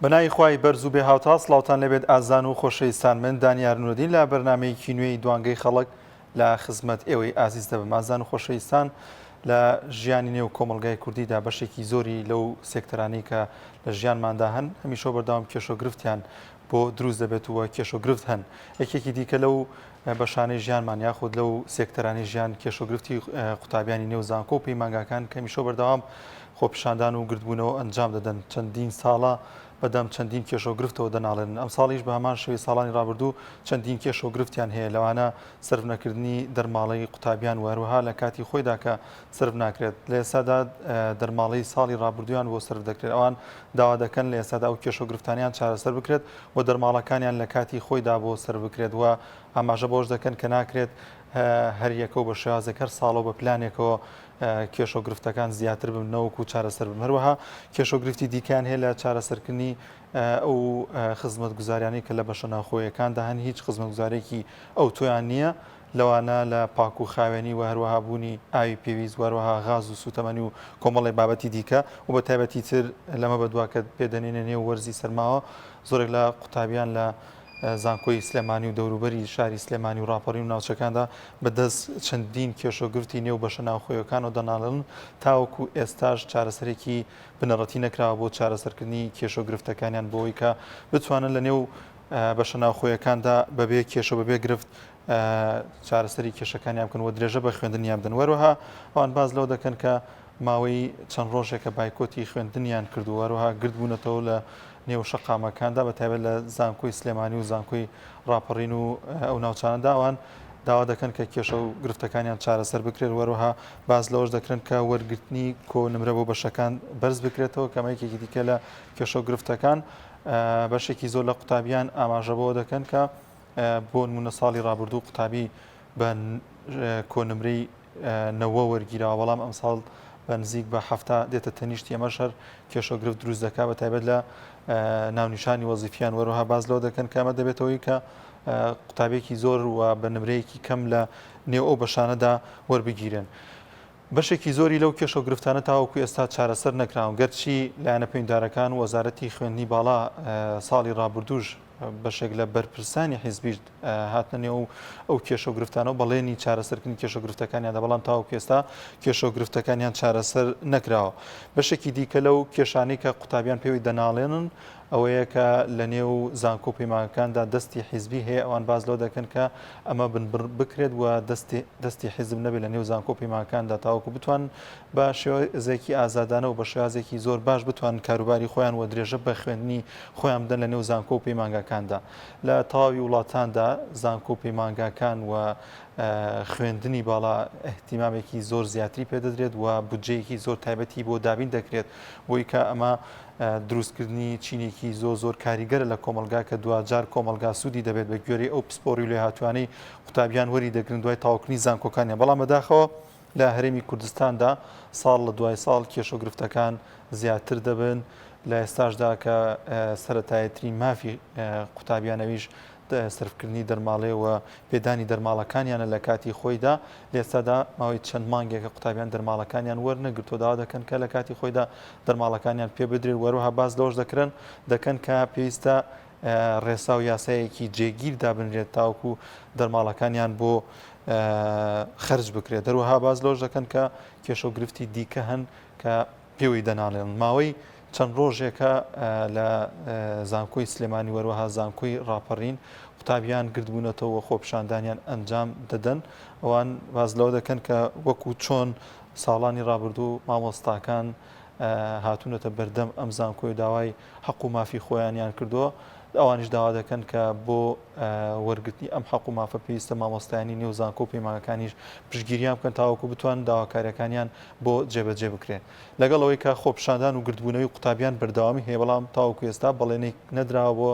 بەناوی خوای بەرز و بێ هاوتا سڵاوتان لێبێت ئازان و خۆشەویستان من دانیار نورەدین لە بەرنمەیەکی نوێی دوانگەی خەڵک لە خزمەت ئێوەی ئازیز دەبم ئازان و خۆشەویستان لە ژیانی نێو کۆمەڵگای کوردیدا بەشێکی زۆری لەو سێکتەرانەی کە لە ژیانماندا هەن هەمیشە بەردەوام کێشە و گرفتیان بۆ دروست دەبێت و کێشە و گرفت هەن یەکێکی دیکە لەو بەشانەی ژیانمان یاخود لەو سێکتەرانەی ژیان کێشە و گرفتی قوتابیانی نێو زانکۆ و پەیمانگاکان کە هەمیشە بەردەوام خۆپیشاندان و گردبوونەوە ئەنجام دەدەن چەندین ساڵە بەدەم چەندین کێشە و گرفتەوە دەناڵێنن ئەمساڵیش بە هەمان شێوەی ساڵانی ڕابردوو چەندین کێشە و گرفتیان هەیە لەوانە سەرف نەکردنی دەرماڵەی قوتابیان و هەروەها لە کاتی خۆیدا کە سەرف ناکرێت لە ئێستادا دەرماڵەی ساڵی ڕابردوویان بۆ سەرف دەکرێت ئەوان داوا دەکەن لە ئێستادا ئەو کێشە و گرفتانیان چارەسەر بکرێت و دەرماڵەکانیان لە کاتی خۆیدا بۆ سەرف بکرێت و ئاماژە بەوەش دەکەن کە ناکرێت هەر یەکە و بە شێوازێک هەر ساڵە و بە پلانێکەوە کێشە و گرفتەکان زیاتر بن نەوەکو چارەسەر بن هەروەها کێشە و گرفتی دیکەیان هەیە لە چارەسەرکردنی ئەو خزمەتگوزاریانەی کە لە بەشە ناوخۆیەکاندا هەن هیچ خزمەتگوزارێکی ئەوتۆیان نییە لەوانە لە پاک و خاوێنی و هەروەها بوونی ئاوی پێویست و هەروەها غاز و سووتەمەنی و کۆمەڵێک بابەتی دیکە و بە تایبەتی تر لەمە بەدوا کە پێ دەنێنە نێو وەرزی سەرماوە زۆرێک لە قوتابیان لە زانکۆی سلێمانی و دەوروبەری شاری سلێمانی و ڕاپەڕین و ناوچەکاندا بە دەست چەندین کێشە و گرفتی نێو بەشە ناوخۆیەکانەوە دەناڵێنن تاوەکو ئێستاش چارەسەرێکی بنەڕەتی نەکراوە بۆ چارەسەرکردنی کێشە و گرفتەکانیان بۆ ئەوەی کە بتوانن لە نێو بەشە ناوخۆیەکاندا بەبێ کێشە و بەبێ گرفت چارەسەری کێشەکانیان بکەن و درێژە بە خوێندنیان بدەن. وەروەها ئەوان باس لەوە دەکەن کە ماوەی چەند ڕۆژێکە بایکۆتی خوێندنیان کردووە، هەروەها گردبوونەتەوە لە نێو شەقامەکاندا بە تایبەت لە زانکۆی سلێمانی و زانکۆی ڕاپەڕین و ئەو ناوچانەدا ئەوان داوا دەکەن کە کێشە و گرفتەکانیان چارەسەر بکرێت وەروەها باس لەوەش دەکرن کە وەرگرتنی کۆ نمرە بۆ بەشەکان بەرز بکرێتەوە کە ئەمە یەکێکی دیکە لە کێشە و گرفتەکان بەشێکی زۆر لە قوتابیان ئاماژە بەوە دەکەن کە بۆ نمونە ساڵی ڕابردوو قوتابی بە کۆنمرەی نەوە وەرگیراوە بەڵام ئەمساڵ بە نزیک بە 70 دێتە تەنیشتی ئەمەش هەر کێشە و گرفت دروست دەکات بە تایبەت لە ناونیشانی وەزیفیان وەروها باز لەوە دەکەن کە ئەمە دەبێتەوەی کە قوتابێکی زۆر و بە نمرەیەکی کەم لە نێو ئەو بەشانەدا وەربگیرێن. بەشێکی زۆری لەو کێشە و گرفتانە تاوەکو ئێستا چارەسەر نەکراون، گەرچی لایەنە پەیوەندیدارەکان و وەزارەتی خوێندنی باڵا ساڵی ڕابردووش بەشێک لە بەرپرسانی حیزبیش هاتنە نێو ئەو کێشە و گرفتانە و بەڵێنی چارەسەرکردنی کێشە و گرفتەکانیان دا، بەڵام تاوەکو ئێستا کێشە و گرفتەکانیان چارەسەر نەکراوە. بەشێکی دیکە لەو کێشانەی کە قوتابیان پێوەی دەناڵێنن ئەوەیە کە لە نێو زانکۆ و پەیمانگەکاندا دەستی حیزبی هەیە، ئەوان باس لەوە دەکەن کە ئەمە بنبڕ بکرێت و دەستی دەستی حیزب نەبێت لە نێو زانکۆ و پەیمانگەکاندا تاوەکو بتوانن بە شێوازێکی ئازادانە و بە شێوازێکی زۆر باش بتوانن کاروباری خۆیان و درێژە بە خوێندنی خۆیان بدەن لە نێو زانکۆ و پەیمانگاکاندا. لە تەواوی وڵاتاندا زانکۆ و پەیمانگاکان و خوێندنی باڵا ئیهتیمامێکی زۆر زیاتری پێدەدرێت و بودجەیەکی زۆر تایبەتی بۆ دابین دەکرێت بۆی کە ئەمە دروستکردنی چینێکی زۆر زۆر کاریگەرە لە کۆمەڵگا کە دواجار کۆمەڵگا سوودی دەبێت بە گوێرەی ئەو پسپۆری و لێهاتووانەی قوتابیان وەری دەگرن دوای تەواوکردنی زانکۆکانیان بەڵام بەداخەوە لە هەرێمی کوردستاندا ساڵ لە دوای ساڵ کێشە و گرفتەکان زیاتر دەبن لە ئێستاشدا کە سەرەتاییترین مافی قوتابیان ئەویش سەرفکردنی دەرماڵەیە و پێدانی دەرماڵەکانیانە لە کاتی خۆیدا، لە ئێستادا ماوەی چەند مانگێکە قوتابیان دەرماڵەکانیان وەرنەگرتووە، داوا دەکەن کە لە کاتی خۆیدا دەرماڵەکانیان پێ بدرێت و هەروەها باس لەوەش دەکرن دەکەن کە پێویستە ڕێسا و یاسایەکی جێگیر دابنرێت تاوەکو دەرماڵەکانیان بۆ خەرج بکرێت، هەروەها باس لەوەش دەکەن کە کێشە و گرفتی دیکە هەن کە پێوەی دەناڵێن. ماوەی چەند ڕۆژێکە لە زانکۆی سلێمانی وەروەها زانکۆی ڕاپەڕین قوتابیان گردبوونەتەوە و خۆپیشاندانیان ئەنجام دەدەن. ئەوان باس لەوە دەکەن کە وەکو چۆن ساڵانی ڕابردوو مامۆستاکان هاتوونەتە بەردەم ئەم زانکۆی داوای حەق و مافی خۆیانیان کردووە، ئەوانیش داوا دەکەن کە بۆ وەرگرتنی ئەم حەق و مافە پێویستە مامۆستایانی نێو زانکۆ و پەیمانگەکانیش پشتگیریان بکەن تاوەکو بتوانن داواکارییەکانیان بۆ جێبەجێ بکرێت. لەگەڵ ئەوەی کە خۆپیشاندان و گردبوونەوەی قوتابیان بەردەوامی هەیە، بەڵام تاوەکو ئێستا بەڵێنێک نەدراوە بۆ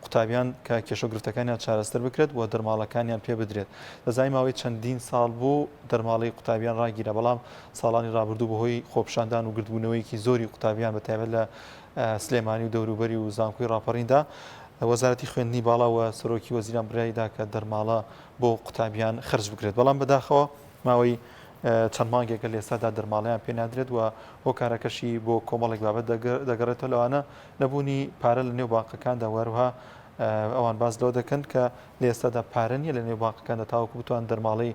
قوتابیان کە کێشە و گرفتەکانیان چارەسەر بکرێت و دەرماڵەکانیان پێ بدرێت. دەزانین ماوەی چەندین ساڵ بوو دەرماڵەی قوتابیان ڕاگیرا، بەڵام ساڵانی ڕابردوو بەهۆی خۆپیشاندان و گردبوونەوەیەکی زۆری قوتابیان بە تایبەت لە سلێمانی و دەوروبەری و زانکۆی ڕاپەڕیندا، وەزارەتی خوێندنی باڵا و سەرۆکی وەزیران بڕیاری دا کە دەرماڵە بۆ قوتابیان خەرج بکرێت، بەڵام بەداخەوە ماوەی چەند مانگێکە لە ئێستادا دەرماڵەیان پێ نادرێت و هۆکارەکەشی بۆ کۆمەڵێک بابەت دەگەڕێتەوە لەوانە نەبوونی پارە لە نێو بانقەکاندا و هەروەها ئەوان باس لەوە دەکەن کە لە ئێستادا پارە نییە لە نێو بانقەکاندا تاوەکو بتوان دەرماڵەی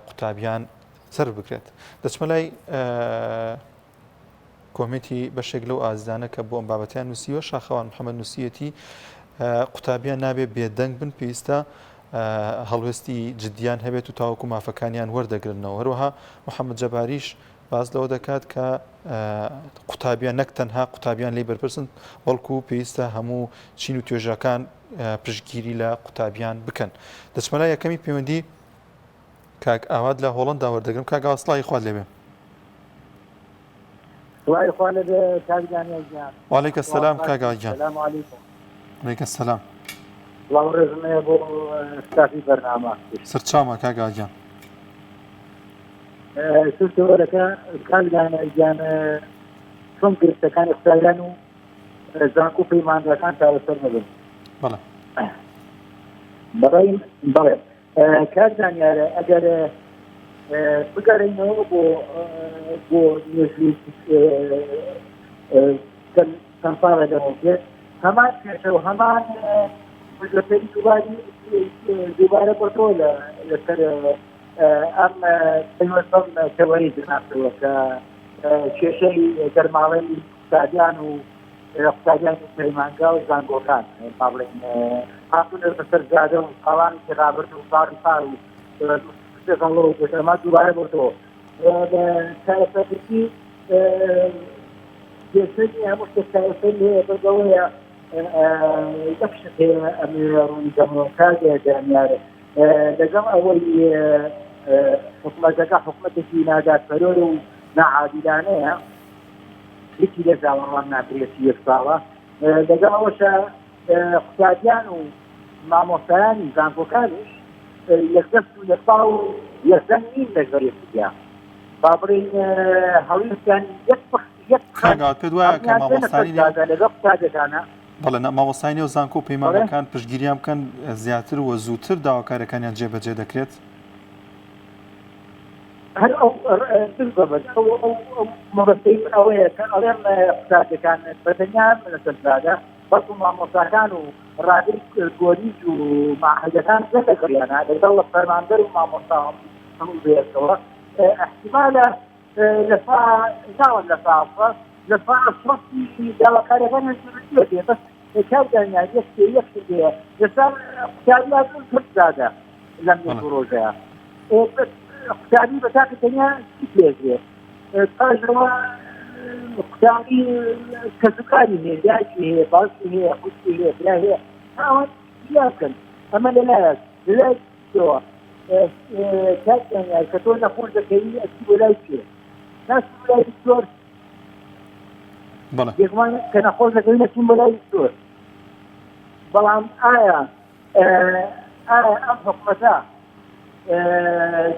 قوتابیان سەرف بکرێت. دەچمە لای کۆمێنتی بەشێک لەو ئازیزانە کە بۆ ئەم بابەتیان نووسیوە شاخەوان محەممەد نووسیەتی قوتابیان نابێ بێدەنگ بن پێویستە هەڵوێستی جدیان هەبێت و تاوەکو مافەکانیان وەردەگرنەوە هەروەها محەممەد جەباریش باس لەوە دەکات کە قوتابیان نەک تەنها قوتابیان لی بەرپرسن بەڵکو پێویستە هەموو چین و توێژەکان پشتگیری لە قوتابیان بکەن دەچمە لای یەکەمی پەیوەندی کاک ئاوات لە هۆڵندا وەردەگرم کاک ئاوات سڵاوی خوات لێبێ. سڵاوی خوا لێبێ کاک دانیال گیان. وعلیک السلام کاک ئاوات گیان. سلام علیکم. علیک السلام. سڵاو ڕێزم هەیە بۆ ستافی بەرنامە. سەرچاومە کاک ئاوات گیان. سوورەکە کاک دانیال گیان چۆن گرفتەکانی قوتابیان و زانکۆ پەیمانگاکان چارەسەر نەبن. بەڵێ. بەڕای بەڵێ کاک زانیار ئەگەر بگەڕێینەوە بۆ بۆ مێژووی چەند ساڵە لەوە پێش هەمان کێشە و هەمان لەسەری دووباری دووبارە بۆ تۆ لەسەر ئەم پەیوەست بەم تەوەری جنابتەوە کە کێشەی دەرماڵەی قوتابیان و قوتابیانی پەیمانگا و زانکۆکان با بڵێین هاتوونە بەسەر جادە و ساڵانێکی ڕابردوو و ساڵی پار و سێ ساڵ لەوە پێش ئەمە دووبارە بۆتەوە چارەسەرکردنی کێشەی هەموو شتێک چارەسەری هەیە بەس ئەوەیە یەک شت هەیە ئەمەوێ ڕوونی کەمەوە کاک دانیار لەگەڵ ئەوەی حکومەتەکە حکومەتێکی نادادپەروەر و ناعادیلانەیە هیچی لێ چاوەڕوان ناکرێت یەک ساڵە لەگەڵ ئەوەشە قوتابیان و مامۆستایانی زانکۆکانیش یەکدەست و یەکپا و یەکدەنگ نین لەگەڵ یەکتریا با بڵێین هەڵوێستیان یەک یەک کاک پێت وایە کە مامۆستانی نێو لەگەڵ قوتابیەکانە بەڵێ نا مامۆستای نێو زانکۆ و پەیمانگەکان پشتگیریان بکەن زیاتر و زووتر داواکاریەکانیان جێبەجێ دەکرێت؟ هەر ئەو بالضبط ئەو ئەو ئەو مەبەستەی من ئەوەیە کە ئەڵێم قوتابیەکان بە تەنیا لەسەر جادە بەڵکو مامۆستاکان و ڕادەی کۆلیژ و مەعهەدەکان لەگەڵیانە لەگەڵ فەرمانبەر و مامۆستا هەموو بەیەکەوە احتمالە لە سا ناڵێم لە سا سەد لە سا شەستی داواکاریەکانیان جێبەجێ بێ بەس کاک دانیال یەک شتێ یەک شت هەیە ئێستا قوتابیان زۆر زادە لەم یەک دوو ڕۆژەیە قوتابی بە تاقی تەنیا چی پێدرێ پاش ئەوە قوتابی کەسوکاری هەیە دایکی هەیە باوکی هەیە خوشکی هەیە برا هەیە ئەوان جیا بکەن ئەمە لەلایەک لەلای ترەوە کاک دانیال کە تۆ نەخۆش دەکەوی ئەچی بۆ لای کێ ناچی بۆ لای دکتۆر بەڵێ بێگومان کە نەخۆش دەکەوی نەچین بۆ لای دکتۆر بەڵام ئایا ئایا ئەم حکومەتە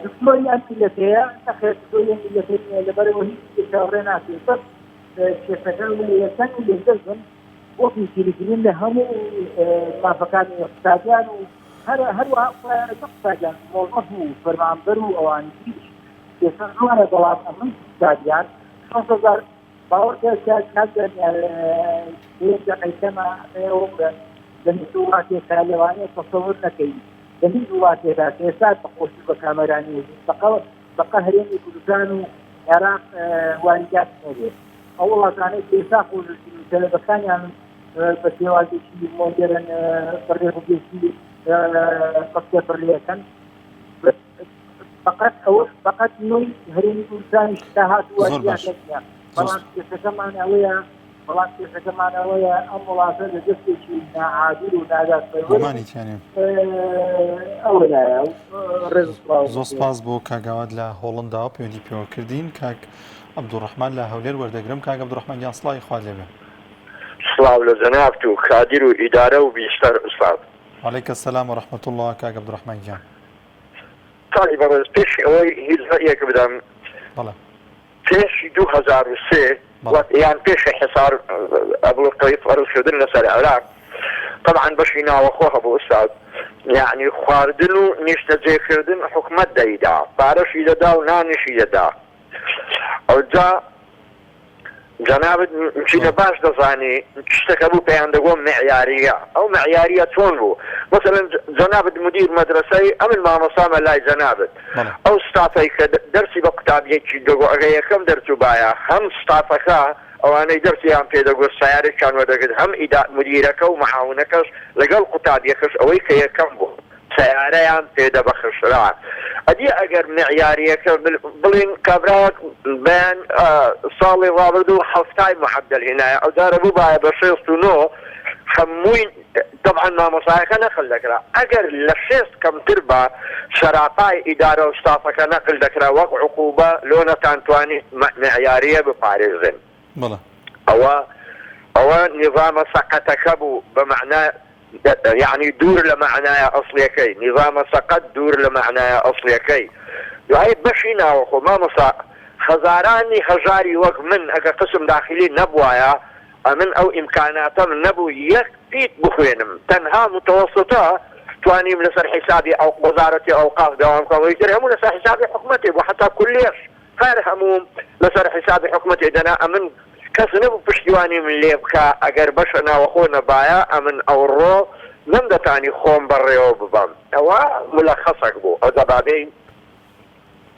دکتۆری ئەم میلەتەیە؟ نەخێر دکتۆری ئەم میلەتە نییە لەبەرئەوە هیچ شتێک چاوەڕێ ناکرێت بەس کێشەکە یەکسان و یەکدەست بن بۆ پشتگیریکردن لە هەموو مافەکانی قوتابیان و هەروەها قوتابیان مۆزەف و فەرمانبەر و ئەوانی تریش کێشە زۆرە بەڵام ئەمەی قوتابیان 6 هەزار باوەڕکە کاک کاک دانیال یەک دەقەی کەمە ئەوە بڵێم لە هیچ وڵاتێکا لەوانەیە تەسەور نەکەی لە هیچ وڵاتێکا کە ئێستا بە خۆشی بە کامەرانی و بەقە بەقە هەرێمی کوردستان و عێراق واریدات نەبێ ئەو وڵاتانەی کە ئێستا خۆشترین و تەلەبەکانیان بە شێوازێکی مۆدێرن بەڕێوەبێتی مەکتەب بڕێکەن فقط ئەوەش فقط نوی هەرێمی کوردستانیش داهاتووە زۆر باش. نییە بەڵام کێشەکەمان ئەوەیە بەڵام کێشەکەمان ئەوەیە ئەم وڵاتە لە دەستێکی ناعادل و نادادپەروەر گومانی تیا نییە. ئەوەدایە ڕێز و سڵاو زۆر سپاس بۆ کاک ئاوات لە هۆڵنداوە پەیوەندی پێوە کردین کاک عەبدولڕەحمان لە هەولێر وەردەگرم کاک عەبدولڕەحمان گیان سڵاوی خوات لێبێ. سڵاو لە جەنابت و کادیر و ئیدارە و بیستەر ئوستاد. وعلیک السلام و رحمە اللە کاک عبدالرحمن گیان. کاکی بەڕێز پێش ئەوەی هیچ ڕەئیەک بدەم بەڵێ. پێش 2003 بەڵێ. یان پێش حسار ئەبڵوقەی فەرز کردن لەسەر عێراق تەبعەن بەشی ناوەخۆ هەبوو ئوستاد. یەعنی خواردن و نیشتەجێکردن حکومەت دەیدا، پارەشی دەدا و نانیشی دەدا. ئەوجا جەنابت چینە باش دەزانی شتەکە بوو پێیان دەگۆ معیاریە. ئەو معیاریە چۆن بوو؟ مەسەلەن جەنابت مدیر مەدرەسەی، ئەمن مامۆستامە لای جەنابت. ئەو ستافەی کە دەرسی بە قوتابیەکی دەگۆ ئەگەر یەکەم دەرچووبایە هەم ستافەکە ئەوانەی دەرسیان پێ دەگوت سەیارەکیان وەردەگرت هەم ئیدا مدیرەکە و معاونەکەش لەگەڵ قوتابیەکەش ئەوەی کە یەکەم بوو سەیارەیان پێ دەبەخشرا ئەدی ئەگەر معیاریەکە بڵێن کابرایەک بەیان ساڵی ڕابردوو حەفتای معەدەل هێنایە ئەوجارە بووبایە بە 69 هەمووی تەبعەن مامۆستایەکە نەقل دەکرا ئەگەر لە شێست کەمتر با سەراپای ئیدارە و ستافەکە نەقل دەکرا وەک عقوبە لۆ نەتانتوانی معیاریە بپارێزن بەڵێ. ئەوە ئەوە نیزامە سەقەتەکە بوو بە مەعنا یەعنی دوور لە مەعنایە ئەسڵیەکەی نیزامە سەقەت دوور لە مەعنایە ئەسڵیەکەی دوایی بەشی ناوەخۆ مامۆستا هەزارانی هەژاری وەک من ئەگەر قسم داخیلی نەبوایە ئەمن ئەو ئیمکاناتەم نەبوو یەک پیت بخوێنم تەنها متوسطە توانیم لەسەر حیسابی وەزارەتی ئەوقاف دەوام بکەم ئیتر هەموو لەسەر حیسابی حکومەتێ بوو حەتا کولیەش هەر هەموو لەسەر حیسابی حکومەتێ دەنا ئەمن کەس نەبوو پشتیوانیم لێ بکا ئەگەر بەشە ناوەخۆ نەبایە ئەمن ئەوڕۆ نەمدەتانی خۆم بەڕێوە ببەم ئەوە مولەخەسەک بوو ئەوجا با بێین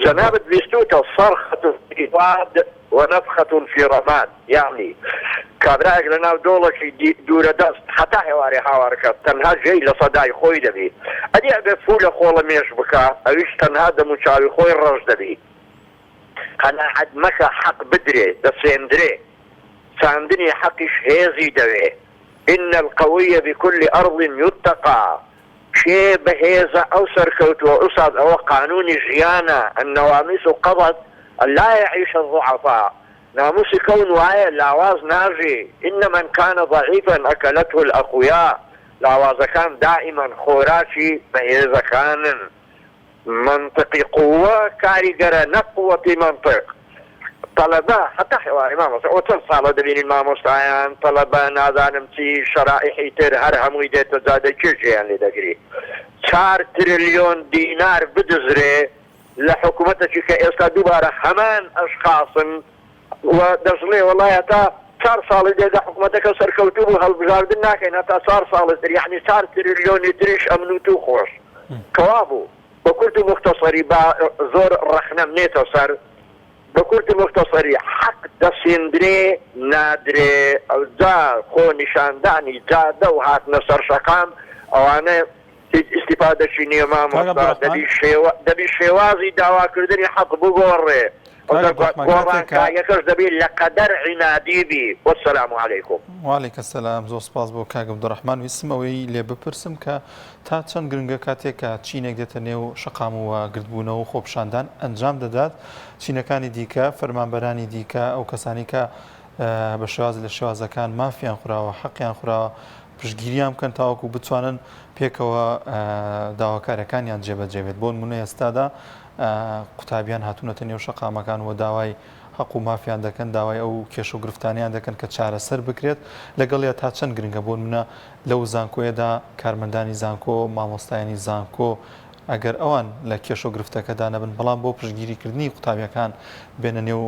جەنابت ویستوتە صرخە فی واد و نفخە فی رماد یەعنی کابرایەک لەناو دۆڵێکی دوورە دەست هەتا هێوارێ هاوار کات تەنها گوێی لە سەدای خۆی دەبی ئەدی ئەگەر فوو لە خۆڵە مێش بکا ئەویش تەنها دەموچاوی خۆی ڕەش دەبی قەناعەت مەکە حەق بدرێ دەسێندرێ ساندنی حەقیش هێزی دەوێ ان القوی بکل ارض یتقی کێ بەهێزە ئەو سەرکەوتووە ئوستاز ئەوە قانونی ژیانە النوامیس قضت ان لا یعیش الضعفاء ناموسی کەون وایە لاواز ناژی ان من کان ضعیفا اکلته الاقویاء لاوازەکان دائیما خۆراکی بەهێزەکانن مەنتقی قوە کاریگەرە نەک قوەتی مەنتق تەلەبە هەتا حواری مامۆستا ئەوە چەند ساڵە دەبینین مامۆستایان تەلەبە نازانم چی شەرائیحی تر هەر هەمووی دێتە جادە کێ گوێیان لێ دەگری چار ترلیۆن دینار بدزرێ لە حکومەتەکی کە ئێستا دووبارە هەمان ئەشخاصن و دەشڵێ وەڵای هەتا چار ساڵی دێ گە حکومەتەکە سەرکەوتوو بوو هەڵبژاردن ناکەین هەتا چار ساڵی تر یەعنی چار ترلیۆنی تریش ئەمن و تو خۆش کەوابوو بە کورت و موختەسەری با زۆر ڕەخنەم نێتە سەر بە کورت و موختەسەری حەق دەسێندرێ نادرێ ئەوجا خۆ نیشاندانی جادە و هاتنە سەر شەقام ئەوانە هیچ ئیستیفادەشی نیە کاک مامۆستا عەبدولڕەحمان. دەبی شێوە دەبی شێوازی داواکردنی حەق بگۆڕێ کاک عەبدولڕەحمان کاتێک کە. گۆڕانکاریەکەش دەبی لە قەدەر عینادی بی والسلام علیکم. وعلیک السلام زۆر سپاس بۆ کاک عبدالرحمن ویستم ئەوەی لێ بپرسم کە تا چەند گرنگە کاتێک کە چینێک دێتە نێو شەقام و گردبوونەوە و خۆپیشاندان ئەنجام دەدات چینەکانی دیکە فەرمانبەرانی دیکە ئەو کەسانی کە بە شێواز لە شێوازەکان مافیان خوراوە حەقیان خوراوە پشتگیریان بکەن تاوەکو بتوانن پێکەوە داواکاریەکانیان جێبەجێ بێت بۆ نمونە ئێستادا قوتابیان هاتوونەتە نێو شەقامەکان و داوای حەق و مافیان دەکەن داوای ئەو کێشە و گرفتانیان دەکەن کە چارەسەر بکرێت لەگەڵیا تا چەند گرنگە بۆ نمونە لەو زانکۆیەدا کارمەندانی زانکۆ مامۆستایانی زانکۆ ئەگەر ئەوان لە کێشە و گرفتەکەدا نەبن بەڵام بۆ پشتگیریکردنی قوتابیەکان بێنە نێو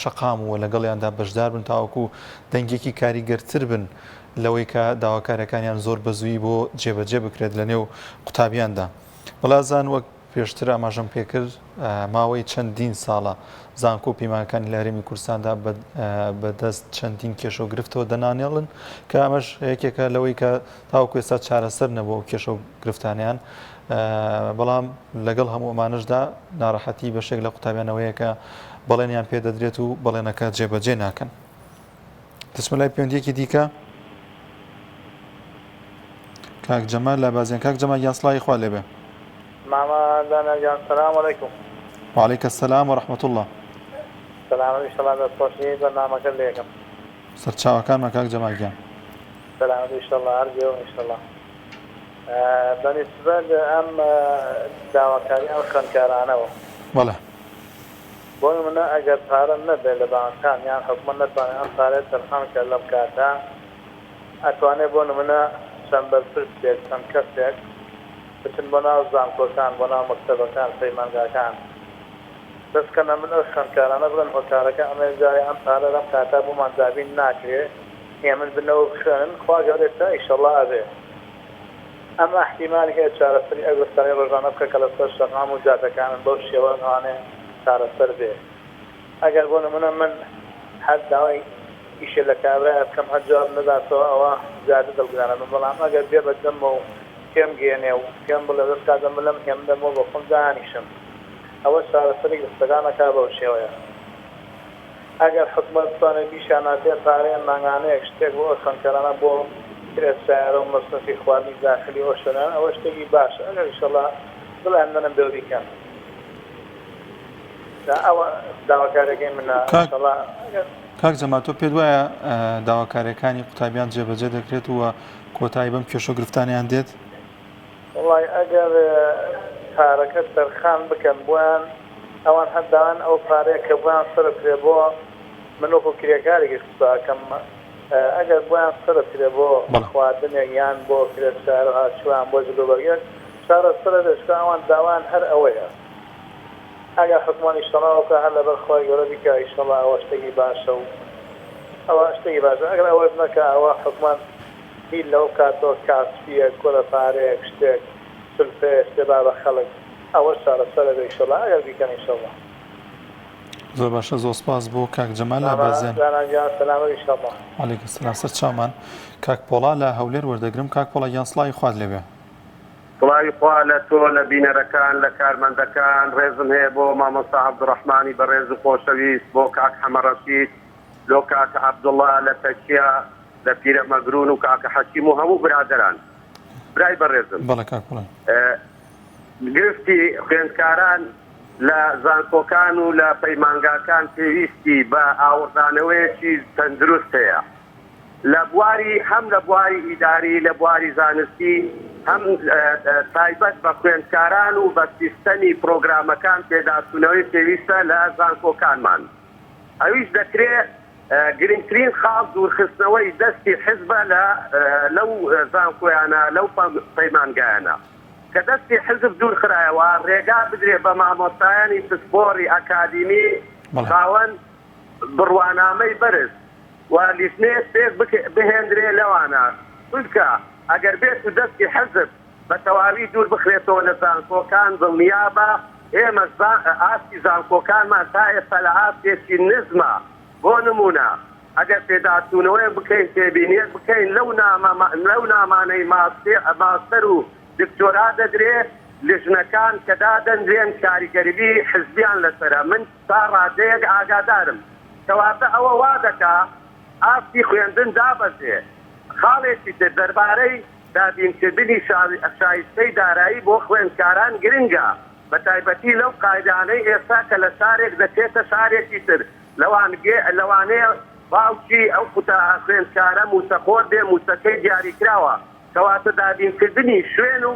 شەقام و لەگەڵیاندا بەشدار بن تاوەکو دەنگێکی کاریگەرتر بن لەوەی کە داواکاریەکانیان زۆر بەزوویی بۆ جێبەجێ بکرێت لە نێو قوتابیاندا. بەڵازان وەک پێشتر ئاماژەم پێکرد ماوەی چەندین ساڵە زانکۆ و پەیمانگەکانی لە هەرێمی کوردستاندا بەدەست چەندین کێشە و گرفتەوە دەنانێڵن کە ئەمەش یەکێکە لەوەی کە تاوەکو ئێستا چارەسەر نەبووە ئەو کێشە و گرفتانیان بەڵام لەگەڵ هەموو ئەمانەشدا ناڕەحەتی بەشێک لە قوتابیانەوەیە کە بەڵێنیان پێدەدرێت و بەڵێنەکە جێبەجێ ناکەن. دەچمە لای پەیوەندیەکی دیکە کاک جەمال لە بازیان کاک جەمال گیان سڵاوی خوا لێبێ مامە دانا گیان سلام علیکم وعلیک السلام ورحمة الله سلامت ئیشەڵا دەستخۆشی بەرنامەکەت لێکەم سەرچاوەکانمان کاک جەمال گیان سلامت ئیشەڵا هەر گوێ ئیشەڵا بە نیسبەت ئەم داواکاری ئەم خوێندکارانەوە بەڵێ بۆ نمونە ئەگەر پارە نەبێت لە بانکان یان حکومەت نەتوانێت ئەم پارەیە تەرخان بکات لەم کاتە ئەتوانێت بۆ نمونە چەند بەرپرسێک چەند کەسێک. بۆ ناو زانکۆکان، بۆ ناو مەکتەبەکان، پەیمانگاکان، دەست کەنە مل ئەو خوێندکارانە بڵێن هۆکارەکە ئەمەیە جارێ ئەم پارە لەم کاتە بۆمان دابین ناکرێ، هێمن بنەوە بخوێنن، خوا گەورەیە تا ئیشەڵا ئەبێ. ئەمە ئیحتیمالی هەیە چارەسەری ئەو گرفتانەی ڕۆژانە بکا کە لەسەر شەقام و جادەکانن بەو شێوە لەوانەیە چارەسەر بێ. ئەگەر بۆ نمونە من هەر داوای ئیشێ لە کابرایە بکەم هەر جواب نەداتەوە ئەوە زیاتر دڵگرانە بم بەڵام ئەگەر بێ بە دەممە و پێم گەیەنێ و پێم بڵێ دەست کاتە ملم هێمن دەمەوە بە خۆم دانیشم ئەوە چارەسەری گرفتەکان ئەکا بەو شێوەیە ئەگەر حکومەت بتوانێ بیشاناتێ پارەیە مانگانەیەک شتێک بۆ ئەو خوێندکارانە بۆ کرێ سەیارە و مەسرەفی خواردنی داخلی ئەو شوێنانە ئەوە شتێکی باشە ئەگەر ئیشەڵا دڵیان نەرم بێ و بیکەن. کاک جەمال تۆ پێت وایە داواکاریەکانی قوتابیان جێبەجێ دەکرێت و کۆتایی بەم کێشە و گرفتانیان دێت؟ وڵی ئەگەر پارەکە تەرخان بکەن بۆیان ئەوان هەر داوان ئەو پارەیە کە بۆیان سەرف کرێ بۆ من وەکو کرێکارێکی قسە ئەکەم ئەگەر بۆیان سەرف کرێ بۆ خواردنێک یان بۆ کرێ سەیارە هاتچوویان بۆ جلوبەرگێک چارەسەرە بێت چونکە ئەوان داوایان هەر ئەوەیە. ئەگەر حوکمان ئیشەڵا ئەوکا هەر لەبەر خوای گەورە بیکا ئیشەڵا ئەوە شتێکی باشە و ئەوە شتێکی باشە ئەگەر ئەوەش نەکا ئەوە حوکمان بیر لەوە بکاتەوە کاسپیەک کۆلە پارەیەک شتێک سولفەیەک شتێ با بە خەڵک ئەوەش چارەسەرە بێ ئیشەڵا ئەگەر بیکەن ئیشەڵا. زۆر باشە زۆر سپاس بۆ کاک جەمال لە بەزێن. دانا گیان سەلامەت ئیشەڵا. وعلیکم سلام سەر چاومان کاک پۆڵا لە هەولێر وەردەگرم کاک پۆڵا گیان سڵاوی خوات لێبێ. سڵاوی خوا لە تۆ لە بینەرەکان لە کارمەندەکان ڕێزم هەیە بۆ مامۆستا عەبدوڕەحمانی بەڕێز و خۆشەویست بۆ کاک حەمە ڕەشید لۆ کاکە عەبدوڵا لە تەکیە لە پیرەمەگرون و کاکە حەکیم و هەموو برادەران برای بەڕێزم بەڵێ کاک بڵێ. گرفتی خوێندکاران لە زانکۆکان و لە پەیمانگاکان پێویستی بە ئاوڕدانەوەیەکی تەندروست هەیە. لە بواری هەم لە بواری ئیداری لە بواری زانستی هەم تایبەت بە خوێندکاران و بە سیستەمی پرۆگرامەکان پێداچوونەوەی پێویستە لە زانکۆکانمان ئەویش دەکرێ گرنگترین خاڵ دوورخستنەوەی دەستی حزبە لە لەو زانکۆیانە لەو پەیمانگایانە کە دەستی حزب دوورخرایەوە ڕێگا بدرێ بە مامۆستایانی پسپۆڕی ئەکادیمی خاوەن بڕوانامەی بەرز و لیژنەیەک پێک بهێندرێ لەوانە، چونکە ئەگەر بێت و دەستی حزب بە تەواوی دوور بخرێتەوە لە زانکۆکان دڵنیابە ئێمەش ئاستی زانکۆکانمان تا ئێستا لە ئاستێکی نزمە بۆ نمونە ئەگەر پێداچوونەوەیەک بکەین تێبینیەک بکەین لەو نامە لەو نامانەی ماستەر و دکتۆرا دەدرێ لیژنەکان کە دادەنرێن کاریگەریی حزبیان لەسەرە من تا ڕادەیەک ئاگادارم. کەواتە ئەوە وا دەکا ئاستی خوێندن دابەزێ. خاڵێکی تر دەربارەی دابینکردنی شایستەی دارایی بۆ خوێندکاران گرنگە، بەتایبەتی لەو قایدانەی ئێستا کە لە شارێک دەچێتە شارێکی تر، لەوانەیە باوکی ئەو خوێندکارە مووچەخۆر بێ، مووچەکەی دیاریکراوە، کەواتە دابینکردنی شوێن و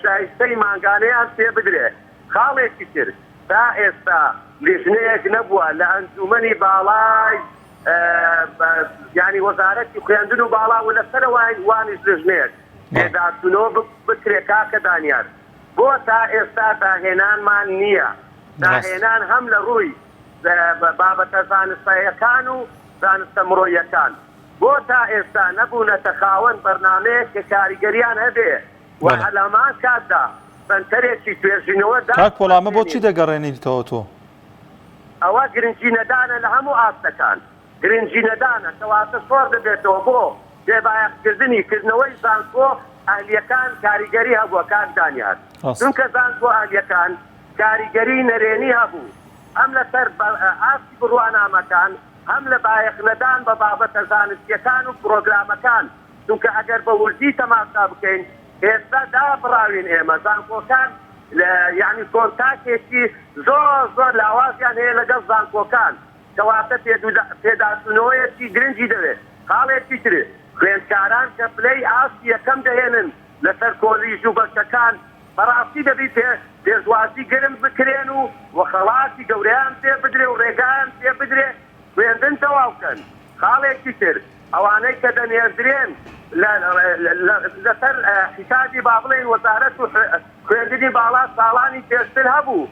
شایستەی مانگانەیان پێ بدرێ. خاڵێکی تر، تا ئێستا لیژنەیەک نەبووە لە ئەنجوومەنی باڵای یانی وەزارەتی خوێندن و باڵا و لەسەرەوە وانیش لیژنەیەک پێداچوونەوە بکرێ کاکە دانیار بۆ تا ئێستا داهێنانمان نییە داهێنان هەم لە ڕووی بابەتە زانستەیەکان و زانستە مرۆیەکان بۆ تا ئێستا نەبوونەتە خاوەن بەرنامەیەک کە کاریگەریان هەبێ و لە هەمان کاتدا سەنتەرێکی توێژینەوە کاک پۆڵا ئەمە بۆ چی دابمەزرێنین. دەگەڕێنیتەوە تۆ؟ ئەوە گرنگی نەدانە لە هەموو ئاستەکان گرنگی نەدانە کەواتە شۆڕ دەبێتەوە بۆ بێبایەخکردنی کردنەوەی زانکۆ ئەهلیەکان کاریگەری هەبووە کاک دانیار ڕاستە. چونکە زانکۆ ئەهلیەکان کاریگەری نەرێنی هەبوو هەم لەسەر ئاستی بڕوانامەکان هەم لە بایەخ نەدان بە بابەتە زانستیەکان و پڕۆگرامەکان چونکە ئەگەر بە وردی تەماشا بکەین ئێستا دابڕاوین ئێمە زانکۆکان یانی کۆنتاکێکی زۆر زۆر لاوازیان هەیە لەگەڵ زانکۆکان کەواتە پێداچوونەوەیەکی گرنگی دەوێت خاڵێکی تر خوێندکاران کە پلەی ئاستی یەکەم دەهێنن لەسەر کۆلیژ و بەشەکان بەڕاستی دەبی پێ پێشوازی گەرم بکرێن و و خەڵاتی گەورەیان پێ بدرێ و ڕێگایان پێ بدرێ خوێندن تەواو کەن خاڵێکی تر ئەوانەی کە دەنێردرێن. لەسەر حیسابی با بڵێین وەزارەت و خوێندنی باڵا ساڵانی پێشتر هەبوو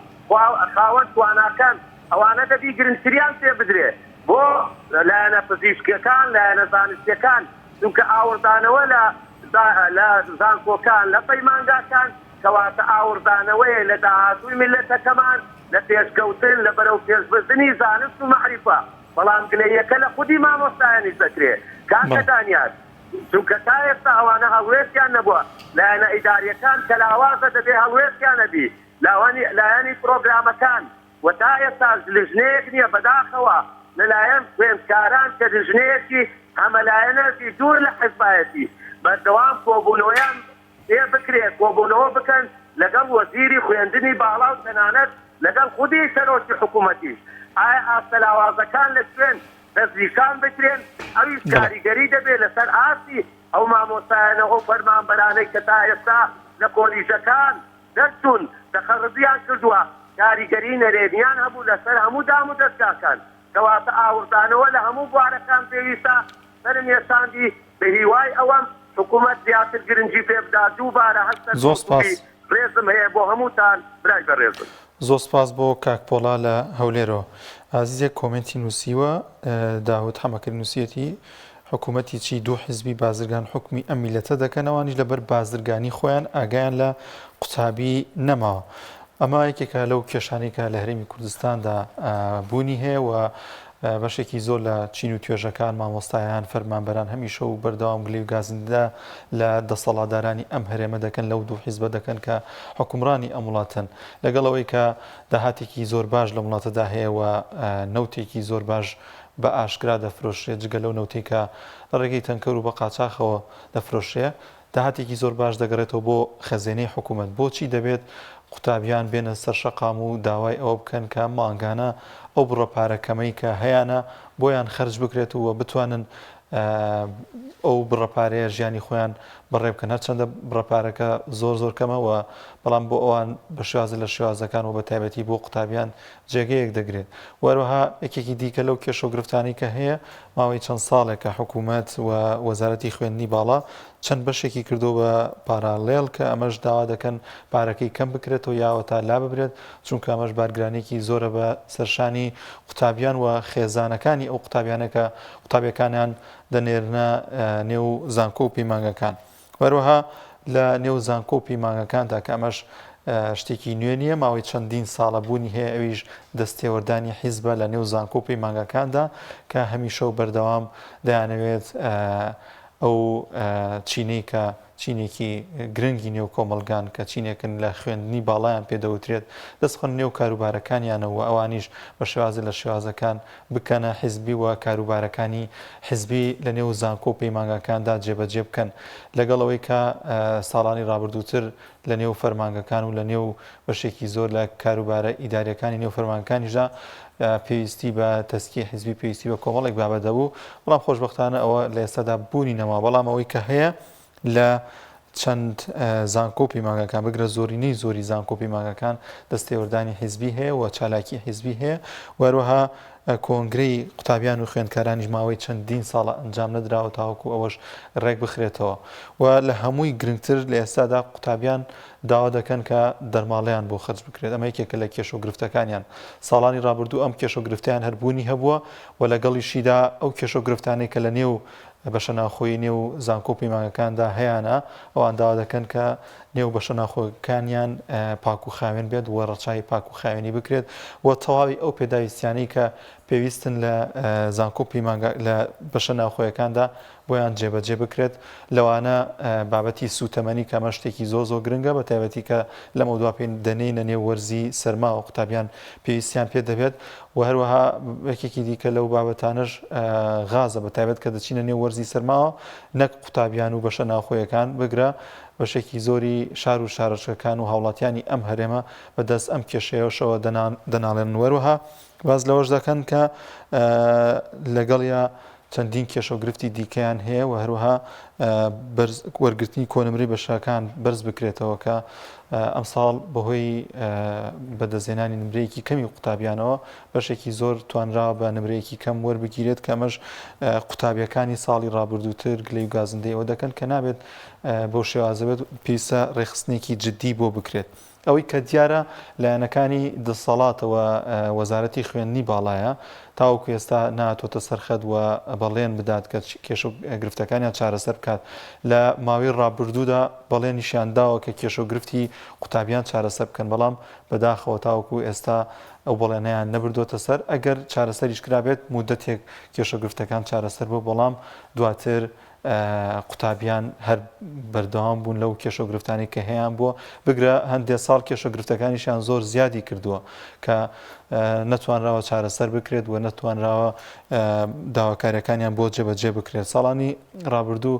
خاوەن تواناکان ئەوانە دەبی گرنگتریان پێ بدرێ بۆ لایەنە پزیشکیەکان لایەنە زانستیەکان چونکە ئاوڕدانەوە لە لە زانکۆکان لە پەیمانگاکان کەواتە ئاوڕدانەوەیە لە داهاتووی میللەتەکەمان لە پێشکەوتن لە بەرەو پێشبردنی زانست و مەعریفە بەڵام گلەییەکە لە خودی مامۆستایانیش دەکرێ کاکە دانیار چونکە تا ئێستا ئەوانە هەڵوێستیان نەبووە لایەنە ئیداریەکان کە لاوازە دەبێ هەڵوێستیان هەبی لاوانی لایەنی پرۆگرامەکان و تا ئێستاش لژنەیەک نیە بەداخەوە لەلایەن خوێندکاران کە لژنەیەکی هەمەلایەنە بی دوور لە حزبایەتی بەردەوام کۆبوونەوەیان پێ بکرێ کۆبوونەوە بکەن لەگەڵ وەزیری خوێندنی باڵا و تەنانەت لەگەڵ خودی سەرۆکی حکوومەتیش ئایا ئاستە لاوازەکان لە کوێن دەستنیشان بکرێن ئەویش کاریگەری دەبێ لەسەر ئاستی ئەو مامۆستایانە و ئەو فەرمانبەرانەی کە تا ئێستا لە کۆلیژەکان دەرچوون تەخەڕوجیان کردووە کاریگەری نەرێنیان هەبوو لەسەر هەموو دام و دەزگاکان کەواتە ئاوڕدانەوە لە هەموو بوارەکان پێویستە، سەرم یەشاندی، بە هیوای ئەوەم حکومەت زیاتر گرنگی پێ بدات، دووبارە هەر زۆر سەرکەوتوو سپاس. بی، ڕێزم هەیە بۆ هەمووتان برای بەڕێزم. زۆر سپاس بۆ کاک پۆڵا لە هەولێرەوە. ئازیزێک کۆمێنتی نووسیوە، داود حەمەکریم نووسیەتی، حکومەتی چی دوو حیزبی بازرگان حوکمی ئەم میلەتە دەکەن ئەوانیش لەبەر بازرگانی خۆیان ئاگایان لە قوتابی نەماوە ئەمە یەکێکە لەو کێشانەی کە لە هەرێمی کوردستاندا بوونی هەیە و بەشێکی زۆر لە چین و توێژەکان مامۆستایان فەرمانبەران هەمیشە و بەردەوام گلەی و گازندە لە دەسەڵاتدارانی ئەم هەرێمە دەکەن لەو دوو حیزبە دەکەن کە حکومڕانی ئەم وڵاتەن لەگەڵ ئەوەی کە داهاتێکی زۆر باش لەم وڵاتەدا هەیە و نەوتێکی زۆر باش بە ئاشکرا دەفرۆشرێت، جگە لەو نەوتەی کە لە ڕێگەی تەنکەر و بە قاچاخەوە دەفرۆشرێ، داهاتێکی زۆر باش دەگەڕێتەوە بۆ خەزێنەی حکوومەت. بۆچی دەبێت قوتابیان بێنە سەر شەقام و داوای ئەوە بکەن کە مانگانە ئەو بڕە پارە کەمەی کە هەیانە بۆیان خەرج بکرێت و بتوانن ئەو بڕە پارەیە ژیانی خۆیان بەڕێ بکەن؟ هەرچەندە بڕە پارەکە زۆر زۆر کەمە و بەڵام بۆ ئەوان بە شێوازە لە شێوازەکان و بە تایبەتی بۆ قوتابیان جێگەیەک دەگرێت و هەروەها یەکێکی دیکە لەو کێشە و گرفتانەی کە هەیە ماوەی چەند ساڵێکە حکوومەت و وەزارەتی خوێندنی باڵا چەند بەشێکی کردووە بە پاراڵێڵ کە ئەمەش داوا دەکەن پارەکەی کەم بکرێتەوە یاوە تا لاببرێت چونکە ئەمەش بارگرانیەکی زۆرە بە سەرشانی قوتابیان و خێزانەکانی ئەو قوتابیانە کە قوتابیەکانیان دەنێرنە نێو زانکۆ و پەیمانگەکان. هەروەها لە نێو زانکۆ و پەیمانگەکاندا کە ئەمەش شتێکی نوێ نییە ماوەی چەندین ساڵە بوونی هەیە ئەویش دەستێوەردانی حیزبە لە نێو زانکۆ و پەیمانگەکاندا کە هەمیشە و بەردەوام دەیانەوێت ئەو چینەی کە چینێکی گرنگی نێو کۆمەڵگان کە چینێکن لە خوێندنی باڵایان پێ دەوترێت دەست بخەنە نێو کاروبارەکانیانەوە و ئەوانیش بە شێوازێ لە شێوازەکان بکەنە حیزبی و کاروبارەکانی حیزبی لە نێو زانکۆ و پەیمانگاکاندا جێبەجێ بکەن لەگەڵ ئەوەی کە ساڵانی ڕابردووتر لە نێو فەرمانگەکان و لە نێو بەشێکی زۆر لە کاروبارە ئیداریەکانی نێو فەرمانگەکانیشدا پێویستی بە تەسکی حیزبی پێویستی بە کۆمەڵێک بابەت هەبوو بەڵام خۆشبەختانە ئەوە لە ئێستادا بوونی نەما بەڵام ئەوەی کە هەیە لە چەند زانکۆ و پەیمانگاکان بگرە زۆرینەی زۆری زانکۆ و پەیمانگاکان دەستێوەردانی حیزبی هەیە و چالاکی حیزبی هەیە و هەروەها کۆنگرەی قوتابیان و خوێندکارانیش ماوەی چەندین ساڵە ئەنجام نەدراوە تاوەکو ئەوەش ڕێک بخرێتەوە و لە هەمووی گرنگتر لە ئێستادا قوتابیان داوا دەکەن کە دەرماڵەیان بۆ خەرج بکرێت ئەمە یەکێکە لە کێشە و گرفتەکانیان ساڵانی ڕابردوو ئەم کێشە و گرفتیان هەر بوونی هەبووە و لەگەڵیشیدا ئەو کێشە و گرفتانەی کە لە نێو بەشە ناوخۆیی نێو زانکۆ و پەیمانگەکاندا هەیانە، ئەوان داوا دەکەن کە نێو بەشە ناوخۆیەکانیان پاک و خاوێن بێت و ڕەچاوی پاک و خاوێنی بکرێت و تەواوی ئەو پێداویستیانەی کە پێویستن لە زانکۆ و پەیمانگا لە بەشە ناوخۆیەکاندا بۆیان جێبەجێ بکرێت لەوانە بابەتی سووتەمەنی کە ئەمە شتێکی زۆر زۆر گرنگە بە تایبەتی کە لەمەودوا پێ دەنێینە نێو وەرزی سەرما و قوتابیان پێویستیان پێ دەبێت و هەروەها یەکێکی دیکە لەو بابەتانەش غازە بە تایبەت کە دەچینە نێو وەرزی سەرماوە نەک قوتابیان و بەشە ناوخۆیەکان بگرە بەشێکی زۆری شار و شارۆچکەکان و هاوڵاتیانی ئەم هەرێمە بەدەست ئەم کێشەیەشەوە دەناڵێنن وەروەها باس لەوەش دەکەن کە لەگەڵیا. چەندین کێشە و گرفتی دیکەیان هەیە و هەروەها بەرز وەرگرتنی کۆنمرەی بەشەکان بەرز بکرێتەوە کە ئەمساڵ بەهۆی بەدەستهێنانی نمرەیەکی کەمی قوتابیانەوە بەشێکی زۆر توانراوە بە نمرەیەکی کەم وەربگیرێت کە ئەمەش قوتابیەکانی ساڵی ڕابردووتر گلەی و گازندەی ئەوە دەکەن کە نابێت بەو شێوازە بێت پێویستە ڕێکخستنێکی جددی بۆ بکرێت. ئەوەی کە دیارە لایەنەکانی دەسەڵاتەوە وەزارەتی خوێندنی باڵایە تاوەکو ئێستا نەهاتۆتە سەر خەت و بەڵێن بدات کە کێشە و گرفتەکانیان چارەسەر بکات. لە ماوەی ڕابردوودا بەڵێنیشیان داوە کە کێشە و گرفتی قوتابیان چارەسەر بکەن، بەڵام بەداخەوە تاوەکو ئێستا ئەو بەڵێنەیان نەبردۆتە سەر، ئەگەر چارەسەریش کرابێت مودەتێک کێشە و گرفتەکان چارەسەر بووە، بەڵام دواتر قوتابیان هەر بەردەوام بوون لەو کێشە و گرفتانەی کە هەیان بووە، بگرە هەندێ ساڵ کێشە و گرفتەکانیشیان زۆر زیادی کردووە کە نەتوانراوە چارەسەر بکرێت و نەتوانراوە داواکاریەکانیان بۆ جێبەجێ بکرێت. ساڵانی ڕابردوو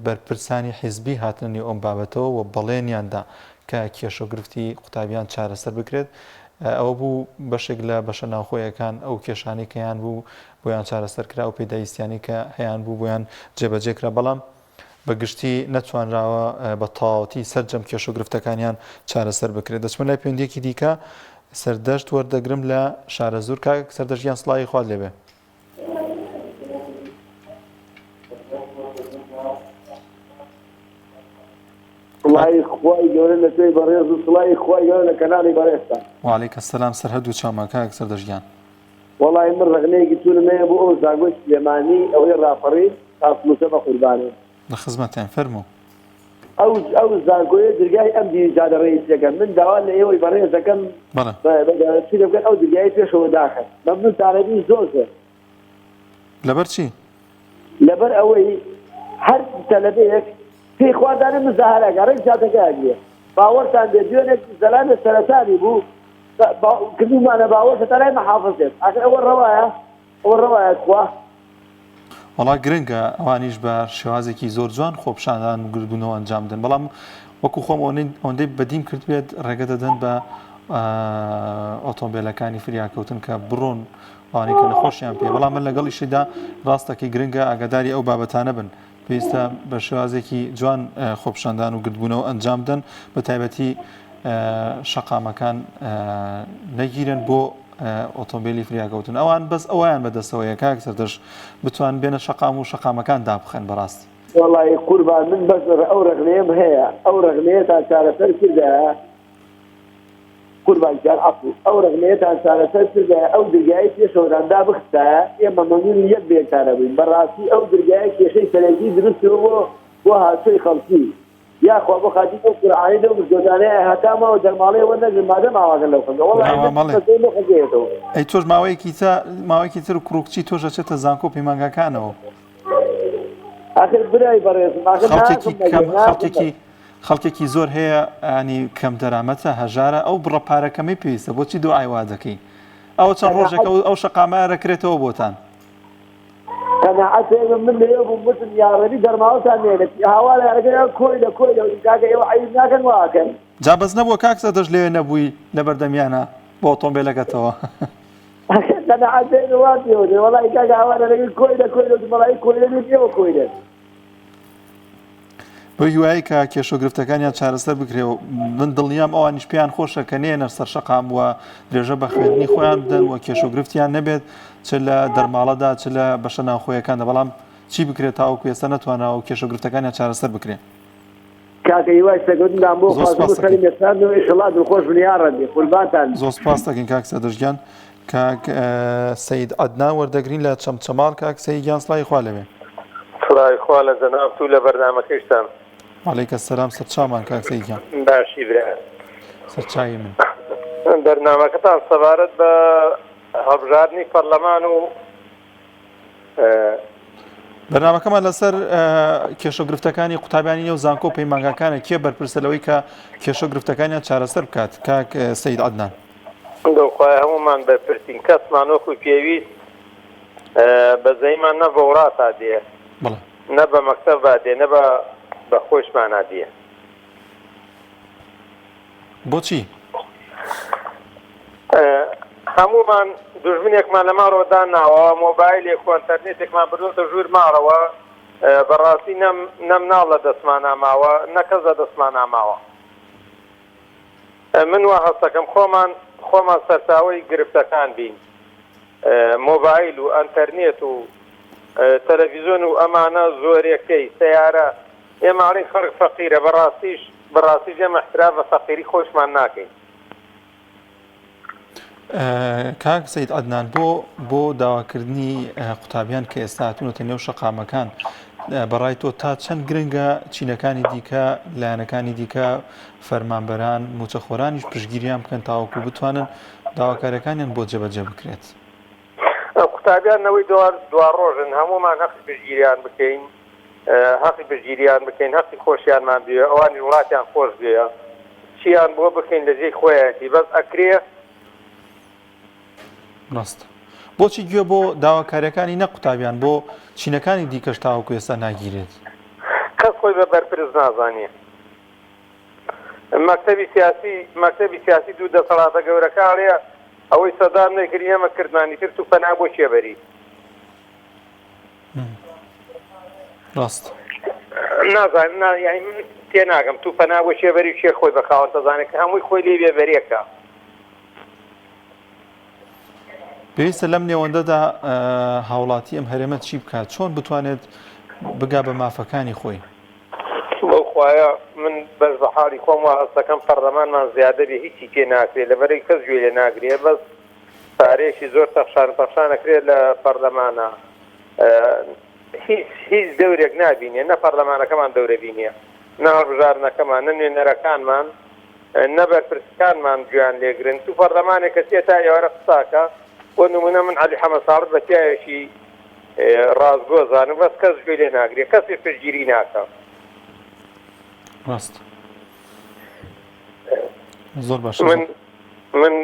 بەرپرسانی حیزبی هاتنە نێو ئەم بابەتەوە و بەڵێنیان دا کە کێشە و گرفتی قوتابیان چارەسەر بکرێت. ئەوە بوو بەشێک لە بەشە ناوخۆیەکان ئەو کێشانەی کە هەیان بوو بۆیان چارەسەر کرا و پێداویستیانەی کە هەیان بوو بۆیان جێبەجێ کرا، بەڵام بە گشتی نەتوانراوە بە تەواوەتی سەرجەم کێشە و گرفتەکانیان چارەسەر بکرێت. دەچمە لای پەیوەندییەکی دیکە سەردەشت وەردەگرم لە شارەزوور. کاک سەردەشت گیان سڵاوی خوات لێبێ. سڵاوی خوای گەورە لە تۆی بەڕێز و سڵاوی خوای گەورە لە کەناڵی بەڕێزتان. وعلیک السلام سەر هەردوو چاومان کاک سەردەشت گیان. وەڵایی من ڕەخنەیەکی تونم هەیە بۆ ئەو زانکۆی سلێمانی ئەوەی ڕاپەڕین تاسڵوچە بەقوربانم. لە خزمەتین فەرموو. ئەو ئەو زانکۆیە درگای ئەم دیوی جادە ڕەئیسیەکە من داوا لە ئێوەی بەڕێز دەکەم بەڵێ. چی بکەن ئەو درگای پێشەوە داخەن مەمنونتان ئەبین زۆر زۆر. لەبەر چی؟ لەبەر ئەوەی هەر تەلەبەیەک پێی خواردانە مزاهەرە ئەکا ڕێک جادەکە ئەگرێ باوەڕتان بێ دوێنێ زەلامێ سەرەتانی بوو کردومانە باوەش هەتا لای مەحافز دێت ئاخر ئەوە ڕەوایە ئەوە ڕەوایە تخوا. وەڵا گرنگە ئەوانیش بە شێوازێکی زۆر جوان خۆپیشاندان و گردبوونەوە ئەنجام بدەن بەڵام وەکو خۆم ئەوەندەی بەدیم کردبێت ڕێگە دەدەن بە ئۆتۆمبیلەکانی فریاکەوتن کە بڕۆن ئەوانەی کە نەخۆشیان پێ بەڵام من لەگەڵیشیدا ڕاستەکەی گرنگە ئاگاداری ئەو بابەتانە بن پێویستە بە شێوازێکی جوان خۆپیشاندان و گردبوونەوە ئەنجام بدەن بە تایبەتی شەقامەکان نەگیرن بۆ ئۆتۆمبیلی فریاکەوتن ئەوان بەس ئەویان بەدەستەوەیە کاک سەردەش بتوان بێنە شەقام و شەقامەکان دابخەن بەڕاستی. وەڵایی قوربان من بەس ئەو رەخنەیەم هەیە ئەو رەخنەیەتان چارەسەر کردایە قوربان گیان عەفو ئەو رەخنەیەتان چارەسەر کردایە ئەو درگایەی پێشەوەتان دابخستایە ئێمە مەمنونی یەک بە یەکتان ئەبووین بەڕاستی ئەو درگایە کێشەی سەرەکی دروست کردوە بۆ بۆ هاتوچۆی خەڵکی یاخوا بۆ خاتری ئەو قورعانەی لەو مزگەوتانەیە هەتا ماوە دەرماڵەی وەرنەگرن مادەم ئاواکەن لەو خەڵکە وەڵاهی ئاوا من مەڵێ. بەزەیم بەو خەڵکە یەتەوە. ئەی تۆش ماوەیەکی تە ماوەیەکی تر کوڕ و کچی تۆش ئەچێتە زانکۆ و پەیمانگاکانەوە. ئاخر برای بەڕێزم ئاخر خەڵکێکی ناخم مەگرە کەم ناخم خەڵکێکی خەڵکێکی زۆر هەیە ینی کەم دەرامەتە هەژارە ئەو بڕە پارە کەمەی پێویستە بۆچی دوعای وا دەکەی ئەوە چەند ڕۆژێکە ئەو شەقامە ئەرەکرێتەوە بۆتان. قەناعەت هەیە من لەوێ بووم وتم یاڕەبی دەرماڵەتان نێنێت هاوار یارەکە کۆیلە کۆیلە وتم کاکە ئێوە عەیب ناکەن وا ئەکەن. جا بەس نەبووە کاک سەردەشت لەوێ نەبووی لەبەردەمیانە بە ئۆتۆمبێلەکەتەوە. قەناعەت هەیە وا پێوە وەڵی کاکە هاوار یارەکە کۆیلە کۆیلە وتم وەڵی کۆیلە نین ئێوە کۆیلەن. بەو هیوایەی کە کێشە و گرفتەکانیان چارەسەر بکرێ و من دڵنیام ئەوانیش پێیان خۆشە کە نێنە سەر شەقام و درێژە بە خوێندنی خۆیان بدەن و کێشە و گرفتیان نەبێت چ لە دەرماڵەدا چ لە بەشە ناوخۆیەکاندا بەڵام چی بکرێت تاوەکو ئێستا نەتوانراوە و کێشە و گرفتەکانیان چارەسەر بکرێ. کاکە هیوای سەرکەوتنتان بۆ زۆر خوازم سپاس و سەری دەکەین. مێشتان و ئیشەڵا دڵخۆش بن یاڕەبی قوربانتان بم. زۆر سپاس دەکەین کاک سەردەشت گیان. کاک سەید عەدنان وەردەگرین لە چەمچەماڵ کاک سەید گیان سڵاوی خوا لێبێ. سڵاوی خوا لە جەنابت و لە بەرنامەکەیشتان. وعلیک السلام سەرچاومان کاک سەید گیان. باشی برا. سەرچاوی من. بەرنامەکەتان سەبارەت بە هەڵبژاردنی پەرلەمان و. بەرنامەکەمان لەسەر کێشە و گرفتەکانی قوتابیانی نێو زانکۆ و پەیمانگاکانە کێ بەرپرسە لەوەی کە کێشە و گرفتەکانیان چارەسەر بکات کاک سەید عەدنان. دڵخوای هەموومان بەرپرسین کەسمان وەکو پێویست بەزەیمان نە بە وڵاتا دێ نە بە مەکتەبا دێ نە بە خۆشمانا دێ. بۆچی؟ هەموومان. دوژمنێکمان لە ماڵەوە داناوە، مۆبایلێک و ئەنتەرنێتێکمان بردۆتە ژوور ماڵەوە، بەڕاستی نە نە مناڵ لە دەستمانا ماوە، نە کەس لە دەستمانا ماوە. من وا هەستەکەم خۆمان خۆمان سەرچاوەی گرفتەکان بین. مۆبایل و ئەنتەرنێت و تەلەفیزۆن و ئەمانە زۆرێکەی، سەیارە، ئێمە ئەڵێین خەڵک فەقیرە، بەڕاستیش بەڕاستیش ئێمە احتراف بە فەقیری خۆشمان ناکەین. کاک سەید عەدنان بۆ بۆ داواکردنی قوتابیان کە ئێستا هاتوونەتە نێو شەقامەکان بەڕای تۆ تا چەند گرنگە چینەکانی دیکە لایەنەکانی دیکە فەرمانبەران موچەخۆرانیش پشگیریان بکەن تاوەکو بتوانن داواکاریەکانیان بۆ جێبەجێ بکرێت؟ قوتابیان نەوەی دواڕۆژن هەموومان هەقی پشتگیریان بکەین هەقی پشتگیریان بکەین هەقی خۆشیانمان بوێ ئەوانیش وڵاتیان خۆش بوێ چیان بۆ بکەین لە جێی خۆیەتی بەس ئەکرێ. ڕاستە بۆچی گوێ بۆ داواکاریەکانی نە قوتابیان بۆ چینەکانی دیکەش تاوەکو ئێستا ناگیرێت؟ کەس خۆی بە بەرپرس نازانێ. مەکتەبی سیاسی مەکتەبی سیاسی دوو دەسەڵاتە گەورەکە ئەڵێ ئەوەی سەدام نەیکرد ئێمە کردمان ئیتر تو پەنا بۆ کێ بەری؟ ڕاست نازانم نا یانی من تێناگەم تو پەنا بۆ کێ بەری و کێ خۆی بە خاوەن دەزانێت کە هەمووی خۆی لێ بێبەرێکە. پێویستە لەم نێوەندەدا هاوڵاتی ئەم هەرێمە چی بکات چۆن بتوانێت بگا بە مافەکانی خۆی؟ بەو خوایە من بەس بە حاڵی خۆم وا هەستەکەم پەڕلەمانمان زیادە بێ هیچی پێ ناکرێ لەبەرئەوەی کەس گوێی لێ ناگرێ بەس پارەیەکی زۆر تەخشان پەخشان ئەکرێ لە پەڕلەمانا هیچ هیچ دەورێک نابینێ نە پەڕلەمانەکەمان دەورە بینێ نە هەڵبژاردنەکەمان نە نوێنەرەکانمان نە بەرپرسەکانمان گوێیان لێگرن تو پەڕلەمانێک کە چێ تا ئێوارە قساکە بۆ نمونە من عەلی حەمە ساڵح بە پیاوێکی ڕاستگۆ زانم بەس کەس گوێی لێ ناگرێ کەسیش پشتگیری ناکا. ڕاست زۆر باشە من من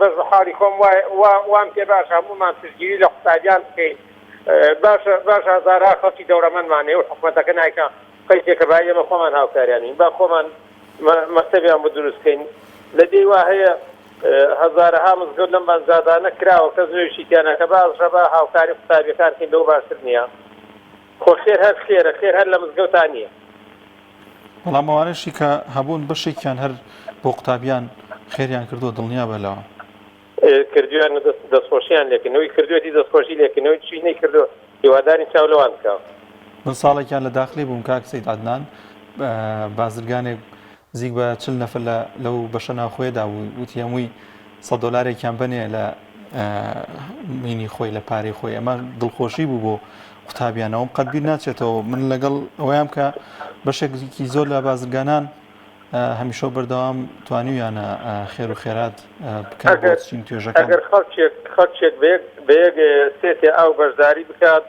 بەس بە حاڵی خۆم وام پێ باشە هەموومان پشتگیری لە قوتابیان بکەین باشە باشە هەزارها خەڵکی دەوڵەمەندمان هەیە و حکومەتەکە نایکا قەیسێکە با ئێمە خۆمان هاوکاریانین با خۆمان مەکتەبیان بۆ دروست بکەین لە دێی وا هەیە هەزارەها مزگەوت لەم بانجادانە کراوە کەس نوێژی تیا ناکا باشە با هاوکاری قوتابیەکان کەین لەوە باشتر نیە خۆ خێر هەر خێرە خێر هەر لە مزگەوتا نیە. بەڵام ئەوانەشی کە هەبوون بەشێکیان هەر بۆ قوتابیان خێریان کردووە دڵنیابە لەوە. کردویانە دەست دەستخۆشیان لێکەین ئەوی کردوێتی دەستخۆشی لێکەین ئەوی چی نەیکردووە هیوادارین چاو لەوان بکا. من ساڵێکیان لە داخلی بووم کاک سەید عەدنان بازرگانێک نزیک بە 40 نەفەر لە لەو بەشە ناوخۆیەدا بوو وتی هەمووی 100 دۆلارێکیان بەنێ لە مینی خۆی لە پارەی خۆی ئەمە دڵخۆشی بوو بۆ قوتابیانەوەم قەت بیر ناچێتەوە من لەگەڵ ئەوەیان کە بەشێکی زۆر لە بازرگانان هەمیشە و بەردەوام توانیویانە خێر و خێرات بکەن بۆ ئەگەر چین توێژەکان. ئەگەر خەڵکێک خەڵکێک بە یەک بە یەک سێتێ ئاو بەشداری بکات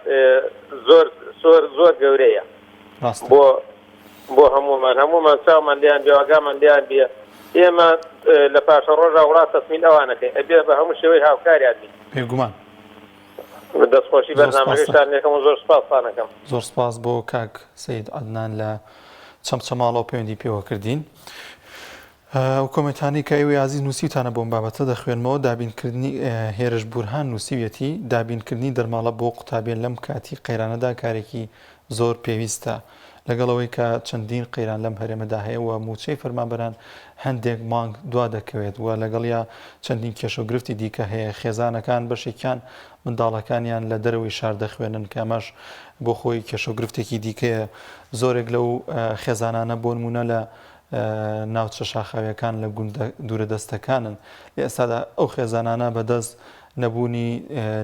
زۆر زۆر زۆر گەورەیە ڕاستە. بۆ بۆ هەموومان هەموومان چاومان لێیان بێ و ئاگامان لێیان بێ ئێمە لە پاشەڕۆژا وڵات تەسمیل ئەوانەکەین ئەبێ بە هەموو شێوەی هاوکاریان بین. بێگومان. دەستخۆشی زۆر بەرنامەکەشتان لێکەم و زۆر سوپاستان ئەکەم. زۆر سپاس بۆ کاک سەید عەدنان لە چەمچەماڵەوە پەیوەندی پێوە کردین. ئەو کۆمێنتانەی کە ئێوەی ئازیز نووسیوتانە بۆم بابەتە دەخوێنمەوە دابینکردنی هێرش بورهان نووسیویەتی دابینکردنی دەرماڵە بۆ قوتابیان لەم کاتی قەیرانەدا کارێکی زۆر پێویستە لەگەڵ ئەوەی کە چەندین قەیران لەم هەرێمەدا هەیە و مووچەی فەرمانبەران هەندێک مانگ دوا دەکەوێت و لەگەڵیا چەندین کێشە و گرفتی دیکە هەیە، خێزانەکان بەشێکیان منداڵەکانیان لە دەرەوەی شار دەخوێنن کە ئەمەش بۆ خۆی کێشە و گرفتێکی دیکەیە، زۆرێک لەو خێزانانە بۆ نموونە لە ناوچە شاخاویەکان لە گوندە دوورەدەستەکانن، لە ئێستادا ئەو خێزانانە بەدەست نەبوونی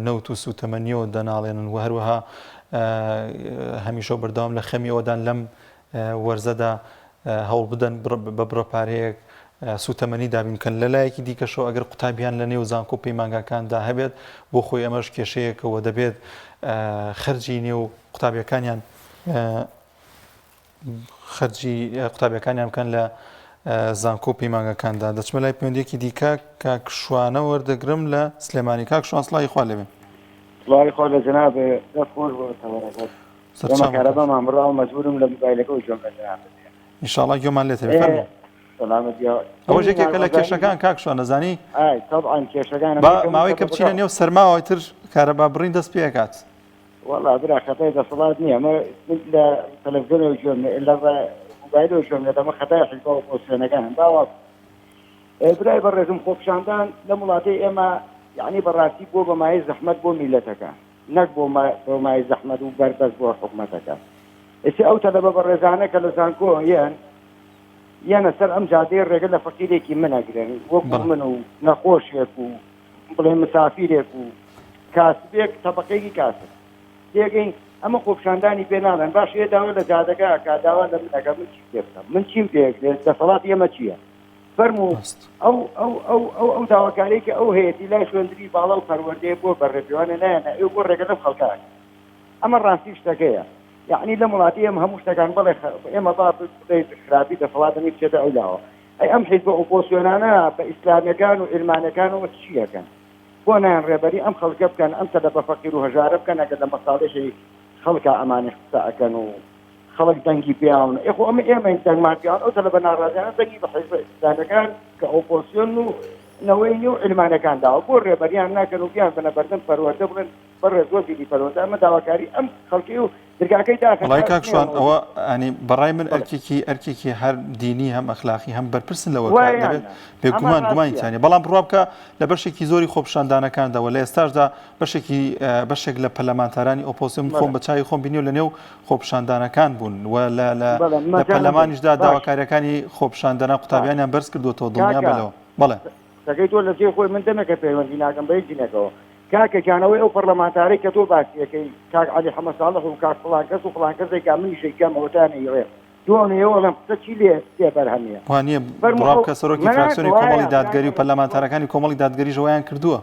نەوت و سووتەمەنییەوە دەناڵێنن و هەروەها هەمیشە و بەردەوام لە خەمی ئەوەدان لەم وەرزەدا هەوڵ بدەن بە بڕە پارەیەک سووتەمەنی دابین بکەن. لە لایەکی دیکەشەوە ئەگەر قوتابیان لە نێو زانکۆ و پەیمانگاکاندا هەبێت بۆ خۆی ئەمەش کێشەیەکە و دەبێت خەرجی نێو قوتابیەکانیان خەرجی قوتابیەکانیان بکەن لە زانکۆ و پەیمانگەکاندا. دەچمە لای پەیوەندیەکی دیکە کاک شوانە وەردەگرم لە سلێمانی. کاک شوان سڵاوی خوا لێبێ. سڵاوی خوا لە جەنابێ دەست خۆش بۆ تەوەرەکەت. ئێمە سەرچاوم کاک. کارەبامان بڕاوە مەجبورم لە موبایلەکەوە گوێم لە جەنابت بێ. ئینشاڵا گوێمان لێت هەبێ فەرموو. سەلامەت یا ئەوەش یەکێکە لە کێشەکان کاک شوان دەزانی ئای تەبعەن کێشەکان با ماوەی کە بچینە نێو سەرماوە تر کارەبا بڕین دەست پێکات. وەڵا برا خەتای دەسەڵات نییە ئەمە من لە تەلەفزیۆنەوە گوێم لێ لە مۆبایلەوە گوێم لێ دەمە خەتای حیزبە ئۆپۆزسیۆنەکانن با وا برای بەڕێزم خۆپیشاندان لەم وڵاتەی ئێمە یعنی بەڕاستی بۆ بە مایەی زەحمەت بۆ میلەتەکە نەک بۆ بۆ مایەی زەحمەت و بەربەست بۆ حکومەتەکە ئێستا ئەو تەلەبە بەڕێزانە کە لە زانکۆ یەن یەنە سەر ئەم جادەی ڕێگە لە فەقیرێکی من ئەگرن وەکو من و نەخۆشێک و بڵێ مسافیرێک و کاسبێک تەبقەیەکی کاسب تێگەین ئەمە خۆپیشاندانی پێ ناڵێن باش ئێ داوا لە جادەکە ئەکا داوا لە من ئەکا من چیم پێ بکەم من چیم پێ ئەکرێت دەسەڵاتی ئێمە چییە فەرموو ئەو ئەو ئەو ئەو ئەو داواکاریی کە ئەو هەیەتی لای خوێندنی باڵا و پەروەردەیە بۆ بە ڕێپێوانە نایەنە ئێوە بۆ ڕێگە لەم خەڵکە ئەکەن ئەمە ڕاستی شتەکەیە یعنی لەم وڵاتی ئێمە هەموو شتەکان بەڵێ ئێمە با بڵێ خراپی دەسەڵاتە نیە بچێتە ئەو لاوە ئەی ئەم حیزبە ئۆپۆسیۆنانە بە ئیسلامیەکان و عیلمانەکانەوە چی ئەکەن؟ بۆ نایەن ڕێبەری ئەم خەڵکە بکەن، ئەم تەلەبە فەقیر و هەژارە بکەن ئەگەر لە مەساڵیحی خەڵکا ئەمانیش قسە ئەکەن و خەڵک دەنگی پێیاون ئێ خۆ ئەمە ئێمەین دەنگمان پێیاون ئەو تەلەبە ناڕازیانە دەنگی بە حیزبە ئیسلامیەکان کە ئۆپۆسیۆن و نەوەی نوێ و عیلمانەکان داوە بۆ ڕێبەریان ناکەن و بیان بنە بەردەم پەروەردە بڵێن بەڕێز وەزیری پەروەردە ئەمە داواکاری ئەم خەڵکی و درگاکەی داخە وەڵای کاک شوان ئەوە ئەنی بەڕای من ئەرکێکی ئەرکێکی هەر دینی هەم ئەخلاقی هەم بەرپرسن لەوە دەبێت بێگومان گومانی تیانە بەڵام بڕوا بکە لە بەشێکی زۆری خۆپیشاندانەکاندا و لە ئێستاشدا بەشێکی بەشێک لە پەرلەمانتارانی ئۆپۆزسیۆن خۆم بە چاوی خۆم بینی و لە نێو خۆپیشاندانەکان بوون و لە لە پەرلەمانیشدا داواکاریەکانی خۆپیشاندەران قوتابیانیان بەرز کردووەتەوە دڵنیا بە لەوە بەڵێ. قسەکەی تۆ لە جێی خۆی من دەمێکە پەیوەندی ناکەم بە هیچ جنێکەوە کاکە گیان ئەوەی ئەو پەڕلەمانتارەی کە تۆ باسی ئەکەی کاک عەلی حەمە ساڵح و کاک فڵان کەس و فڵان کەس دەیکا منیش ئەیکەم ئەوەتانە ئیڵێ دوانێ ئێوە ئەڵێم قسە چی لێ لێ بەرهەمیە وا نییە فەرموو بڕوا ئەو بکە سەرۆکی مەنا فراکسیۆنی وایە کۆمەڵی برای دادگەری و بەڕێزم پەرلەمانتارەکانی کۆمەڵی دادگەریش ئەوەیان کردووە.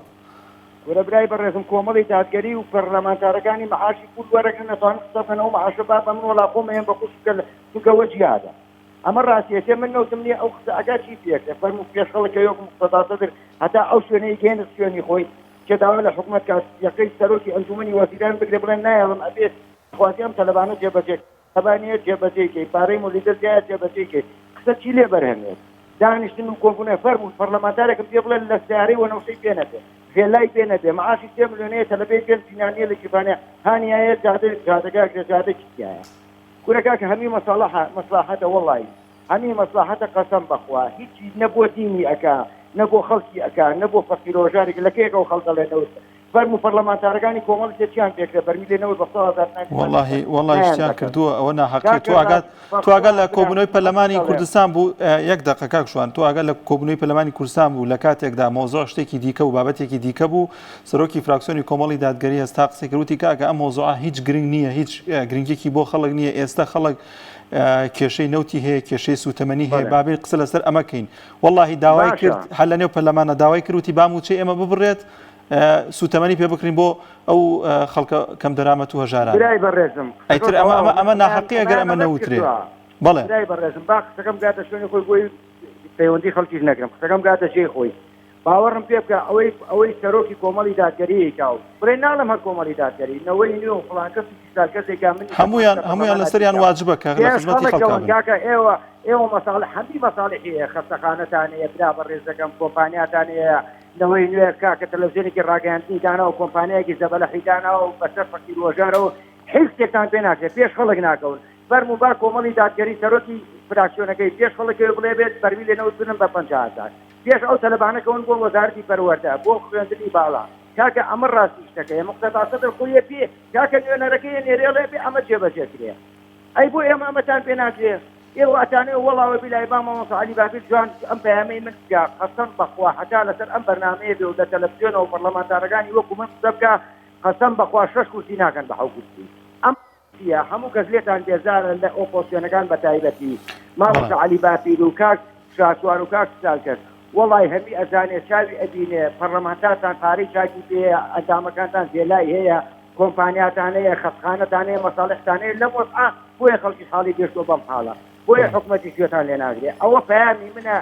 کورە برای بەڕێزم کۆمەڵی دادگەری و پەرلەمانتارەکانی مەعاشی پول وەرەگرن ئەتوانن قسە بکەن ئەو مەعاشە با بە من وەڵا خۆم ئەیەم بە خوشک چونکە ئەوە جیهادە ئەمە ڕاستیەکە من نەوتم نیە ئەو قسە ئەگا چی پێکرێ فەرموو پێش خەڵک کە یۆک مقتەدا سەدر هەتا ئەو شوێنەی گەێنت شوێنی خۆی کە داوا لە حکومەت کات یەکەی سەرۆکی ئەنجومەنی وەزیران بگرێ بڵێن نایەڵم ئەبێ خوازی ئەم تەلەبانە جێبەجێ تەبانیە جێبەجێی کەی پارەی مۆلیدە زیایە جێبەجێی کەی قسە چی لێ بەرهەمێت دانیشتن و کۆبوونە فەرموو پەرلەمانتارێکم پێ بڵێ لە سیارەی وەنەوشەی پێ نەبێ ڤێلای پێ نەبێ معاشی سێ ملیۆنەیە تەلەبەی پێنج دینار نیە لە گیرفانیا هانیایە جادە جادەکە ئەگرێ جادە چی تیایە کورە کاکە هەمی مەساڵەحە مەسڵاحەتە وەڵایی هەمی مەسڵاحەتە قەسەم بەخوا هیچی نە بۆ دینی ئەکا نە بۆ خەڵکی ئەکا نە بۆ فەقیرۆژارێک لە کەیەکەوە خەڵک ئەڵێ نەوت فەرموو پەرلەمانتارەکانی کۆمەڵ تێ چیان پێکرێ بەرمیلێ نەوت بە 100,000 ناوی وەڵاهی وەڵاهی نایان شتیان دەکەن کردووە ئەوە ناحەقیە کاکە تۆ ئاگات ڕاست تۆ ئاگات بەخوا لە برا کۆبوونەوەی من پەرلەمانی دەڵێم کوردستان بوو یەک دەقە کاک شوان تۆ ئاگات لە کۆبوونەوەی پەرلەمانی کوردستان بوو لە کاتێکدا مەوزوع شتێکی دیکە و بابەتێکی دیکە بوو سەرۆکی فراکسیۆنی کۆمەڵی دادگەری هەستا قسەی کرد وتی کاکە ئەم مەوزوعە هیچ گرنگ نییە هیچ گرنگیەکی بۆ خەڵک نییە ئێستا خەڵک کێشەی نەوتی هەیە کێشەی سوتەمەنی هەیە بەڵێ بابین قسە لەسەر ئەمە کەین وەڵاهی داوای باشە کرد هەر لە نێو پەرلەمانە داوای کرد وتی با مووچەی ئێمە ببڕێت سوتەمەنی پێ بکڕین بۆ ئەو خەڵکە کەم دەرامەت و هەژارانە برای بەڕێزم قسەکەو ئەیتر ئەمە تەواوە ئەمە من ئەمە ئەمەیان ناحەقیە گەر ئەمەیان ئەمە ڕەت نەوترێ کردووە بەڵێ برای بەڕێزم با قسەکەم گاتە شوێنی خۆی بۆی پەیوەندی خەڵکیش نەگرم قسەکەم گاتە جێی خۆی باوەڕم پێ بکە ئەوەی ئەوەی سەرۆکی کۆمەڵی دادگەری ئەیکا و بڵێ ناڵێم هەر کۆمەڵی دادگەری نەوەی نوێ و فڵان کەس و فیسار کەس ئەیکا منیش دەتوانم هەموویان لە هەموویان پەرلەمانا لەسەریان بیکەم واجبە کە لە پێش خزمەتی خەڵک خەڵکا کەون بن. کاکە ئێوە ئێوە مەساڵح هەمی مەساڵحی هەیە خەستەخانەتان هەیە برا بەڕێزەکەم کۆمپانیاتان هەیە نەوەی نوێ کاکە تەلەفزیۆنێکی ڕاگەیاندنی داناوە کۆمپانیایەکی زەبەلەحی داناوە بەسەر فەقیر و هەژارەوە هیچ شتێکتان پێ ناکرێت پێش خەڵک ناکەون فەرموو با کۆمەڵی دادگەری سەرۆکی فراکسیۆنەکەی پێش خەڵکەوە بڵێ بێت بەرمیلێ نەوت بنم بە 50,000 پێش ئەو تەلەبانە کەون بۆ وەزارەتی پەروەردە بۆ خوێندنی باڵا کاکە ئەمە ڕاستی شتەکەیە مقتەدا سەدر خۆی پێ کاکە نوێنەرەکەی نێرێ ئەڵێ بێ ئەمە جێبەجێ کرێ ئەی بۆ ئێمە ئەمەتان پێ ناکرێ ئێوە ئەتانەوێ وەڵا وەبیلای با مامۆستا عەلی باپیر جوان ئەم پەیامەی من بکا قەسەم بەخوا هەتا لەسەر ئەم بەرنامەیە بێ و لە تەلەفزیۆنەوە پەرلەمانتارەکانی وەکو من قسە بکا قەسەم بەخوا شەش کورسی ناکەن بە حەو کورسی ئەم چیە هەموو کەس لێتان بێزارە لە ئۆپۆسیۆنەکان بەتایبەتی مامۆستا عەلی باپیر و کاک شاسوار و کاک فلان کەس وەڵای هەمی ئەزانێ چاوی ئەبینێ پەڕلەمانتارتان پارەی چاکی پێیە ئەندامەکانتان ڤێلای هەیە کۆمپانیاتان هەیە خەستخانەتان هەیە مەساڵحتان هەیە لەم وەزعە بۆیە خەڵکیش حاڵی گەشتوە بەم حاڵە بۆیە حکومەتیش گوێتان لێ ناگرێ ئەوە پەیامی منە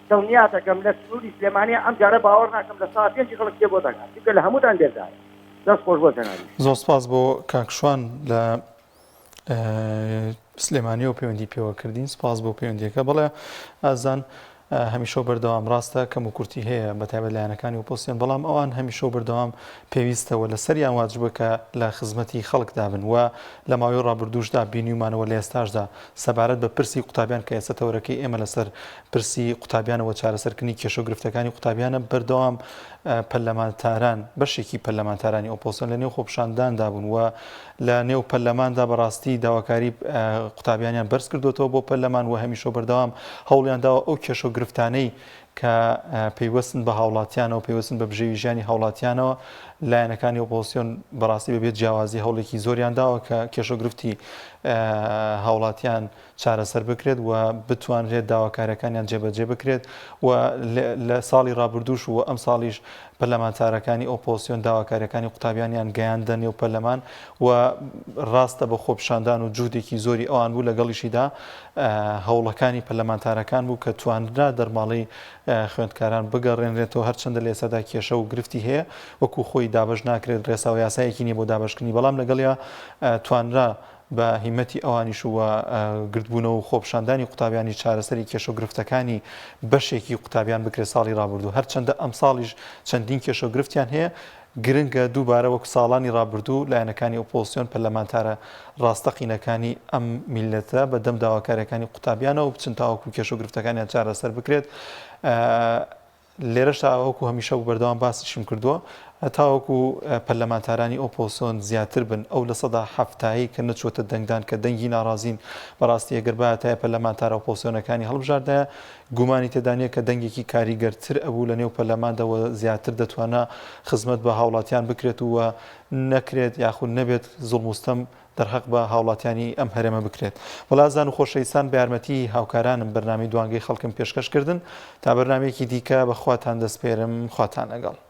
دڵنیاتەکەم لە سنووری سلێمانیە ئەم جارە باوەڕ ناکەم لە سا پێنجی خەڵک پێ بۆ دەگات چونکە لە هەمووتان بێزارە دەست خۆش بۆ جەنابیش. زۆر سپاس بۆ کاک شوان لە. سلێمانیەوە پەیوەندی پێوە کردین سپاس بۆ پەیوەندیەکە بەڵێ ئازان هەمیشە و بەردەوام ڕاستە کەموکورتی هەیە بە تایبەت لایەنەکانی ئۆپۆزسیۆن بەڵام ئەوان هەمیشە و بەردەوام پێویستە و لەسەریان واجبە کە لە خزمەتی خەڵکدا بن و لە ماوەی ڕابردووشدا بینیومانە و لە ئێستاشدا سەبارەت بە پرسی قوتابیان کە ئێستا تەوەرەکەی ئێمە لەسەر پرسی قوتابیانە و چارەسەرکردنی کێشە و گرفتەکانی قوتابیانە بەردەوام پەرلەمانتاران بەشێکی پەرلەمانتارانی ئۆپۆزسیۆن لە نێو خۆپیشانداندا بوون و لە نێو پەرلەماندا بەڕاستی داواکاری قوتابیانیان بەرز کردوێتەوە بۆ پەرلەمان و هەمیشە بەردەوام هەوڵیان داوە ئەو کێشە و گرفتانەی کە پەیوەستن بە هاوڵاتیانەوە پەیوەستن بە بژێوی ژیانی هاوڵاتیانەوە لایەنەکانی ئۆپۆزسیۆن بەڕاستی بەبێ جیاوازی هەوڵێکی زۆریان داوە کە کێشە و گرفتی هاوڵاتیان چارەسەر بکرێت و بتوانرێت داواکاریەکانیان جێبەجێ بکرێت و لە ساڵی ڕابردووش و ئەمساڵیش پەرلەمانتارەکانی ئۆپۆزسیۆن داواکاریەکانی قوتابیانیان گەیاندە نێو پەرلەمان و ڕاستە بە خۆپیشاندان و جوهدێکی زۆری ئەوان بوو لەگەڵیشیدا هەوڵەکانی پەرلەمانتارەکان بوو کە توانرا دەرماڵەی خوێندکاران بگەڕێنرێتەوە هەرچەندە لە ئێستادا کێشە و گرفتی هەیە وەکو خۆی دابەش ناکرێت ڕێسا و یاسایەکی نییە بۆ دابەشکردنی بەڵام لەگەڵیا توانرا بە هیمەتی ئەوانیش و گردبوونەوە و خۆپیشاندانی قوتابیانی چارەسەری کێشە و گرفتەکانی بەشێکی قوتابیان بکرێت ساڵی ڕابردوو هەرچەندە ئەمساڵیش چەندین کێشە و گرفتیان هەیە گرنگە دووبارە وەک ساڵانی ڕابردوو لایەنەکانی ئۆپۆزسیۆن پەرلەمانتارە ڕاستەقینەکانی ئەم میللەتە بە دەم داواکاریەکانی قوتابیانەوە بچن تاوەکو کێشە و گرفتەکانیان چارەسەر بکرێت. لێرەشدا وەکو هەمیشە و بەردەوام باسیشم کردووە، تاوەکو پەرلەمانتارانی ئۆپۆزسیۆن زیاتر بن، ئەو لە سەدا هەفتایەی کە نەچووەتە دەنگدان کە دەنگی ناڕازین، بەڕاستی ئەگەر بایەتایە پەرلەمانتارە ئۆپۆزسیۆنەکانی هەڵبژاردایە، گومانی تێدا نییە کە دەنگێکی کاریگەرتر ئەبوو لەنێو پەرلەماندا و زیاتر دەتوانا خزمەت بە هاوڵاتیان بکرێت و نەکرێت یاخود نەبێت زوڵم و ستەم دەرهەق بە هاوڵاتیانی ئەم هەرێمە بکرێت. وەڵا ئازیزان و خۆشەویستان بە یارمەتی هاوکارانم بەرنامەی دوانگەی خەڵکم پێشکەش کردن تا بەرنامەیەکی دیکە بە خواتان دەسپێرم خواتان لەگەڵ.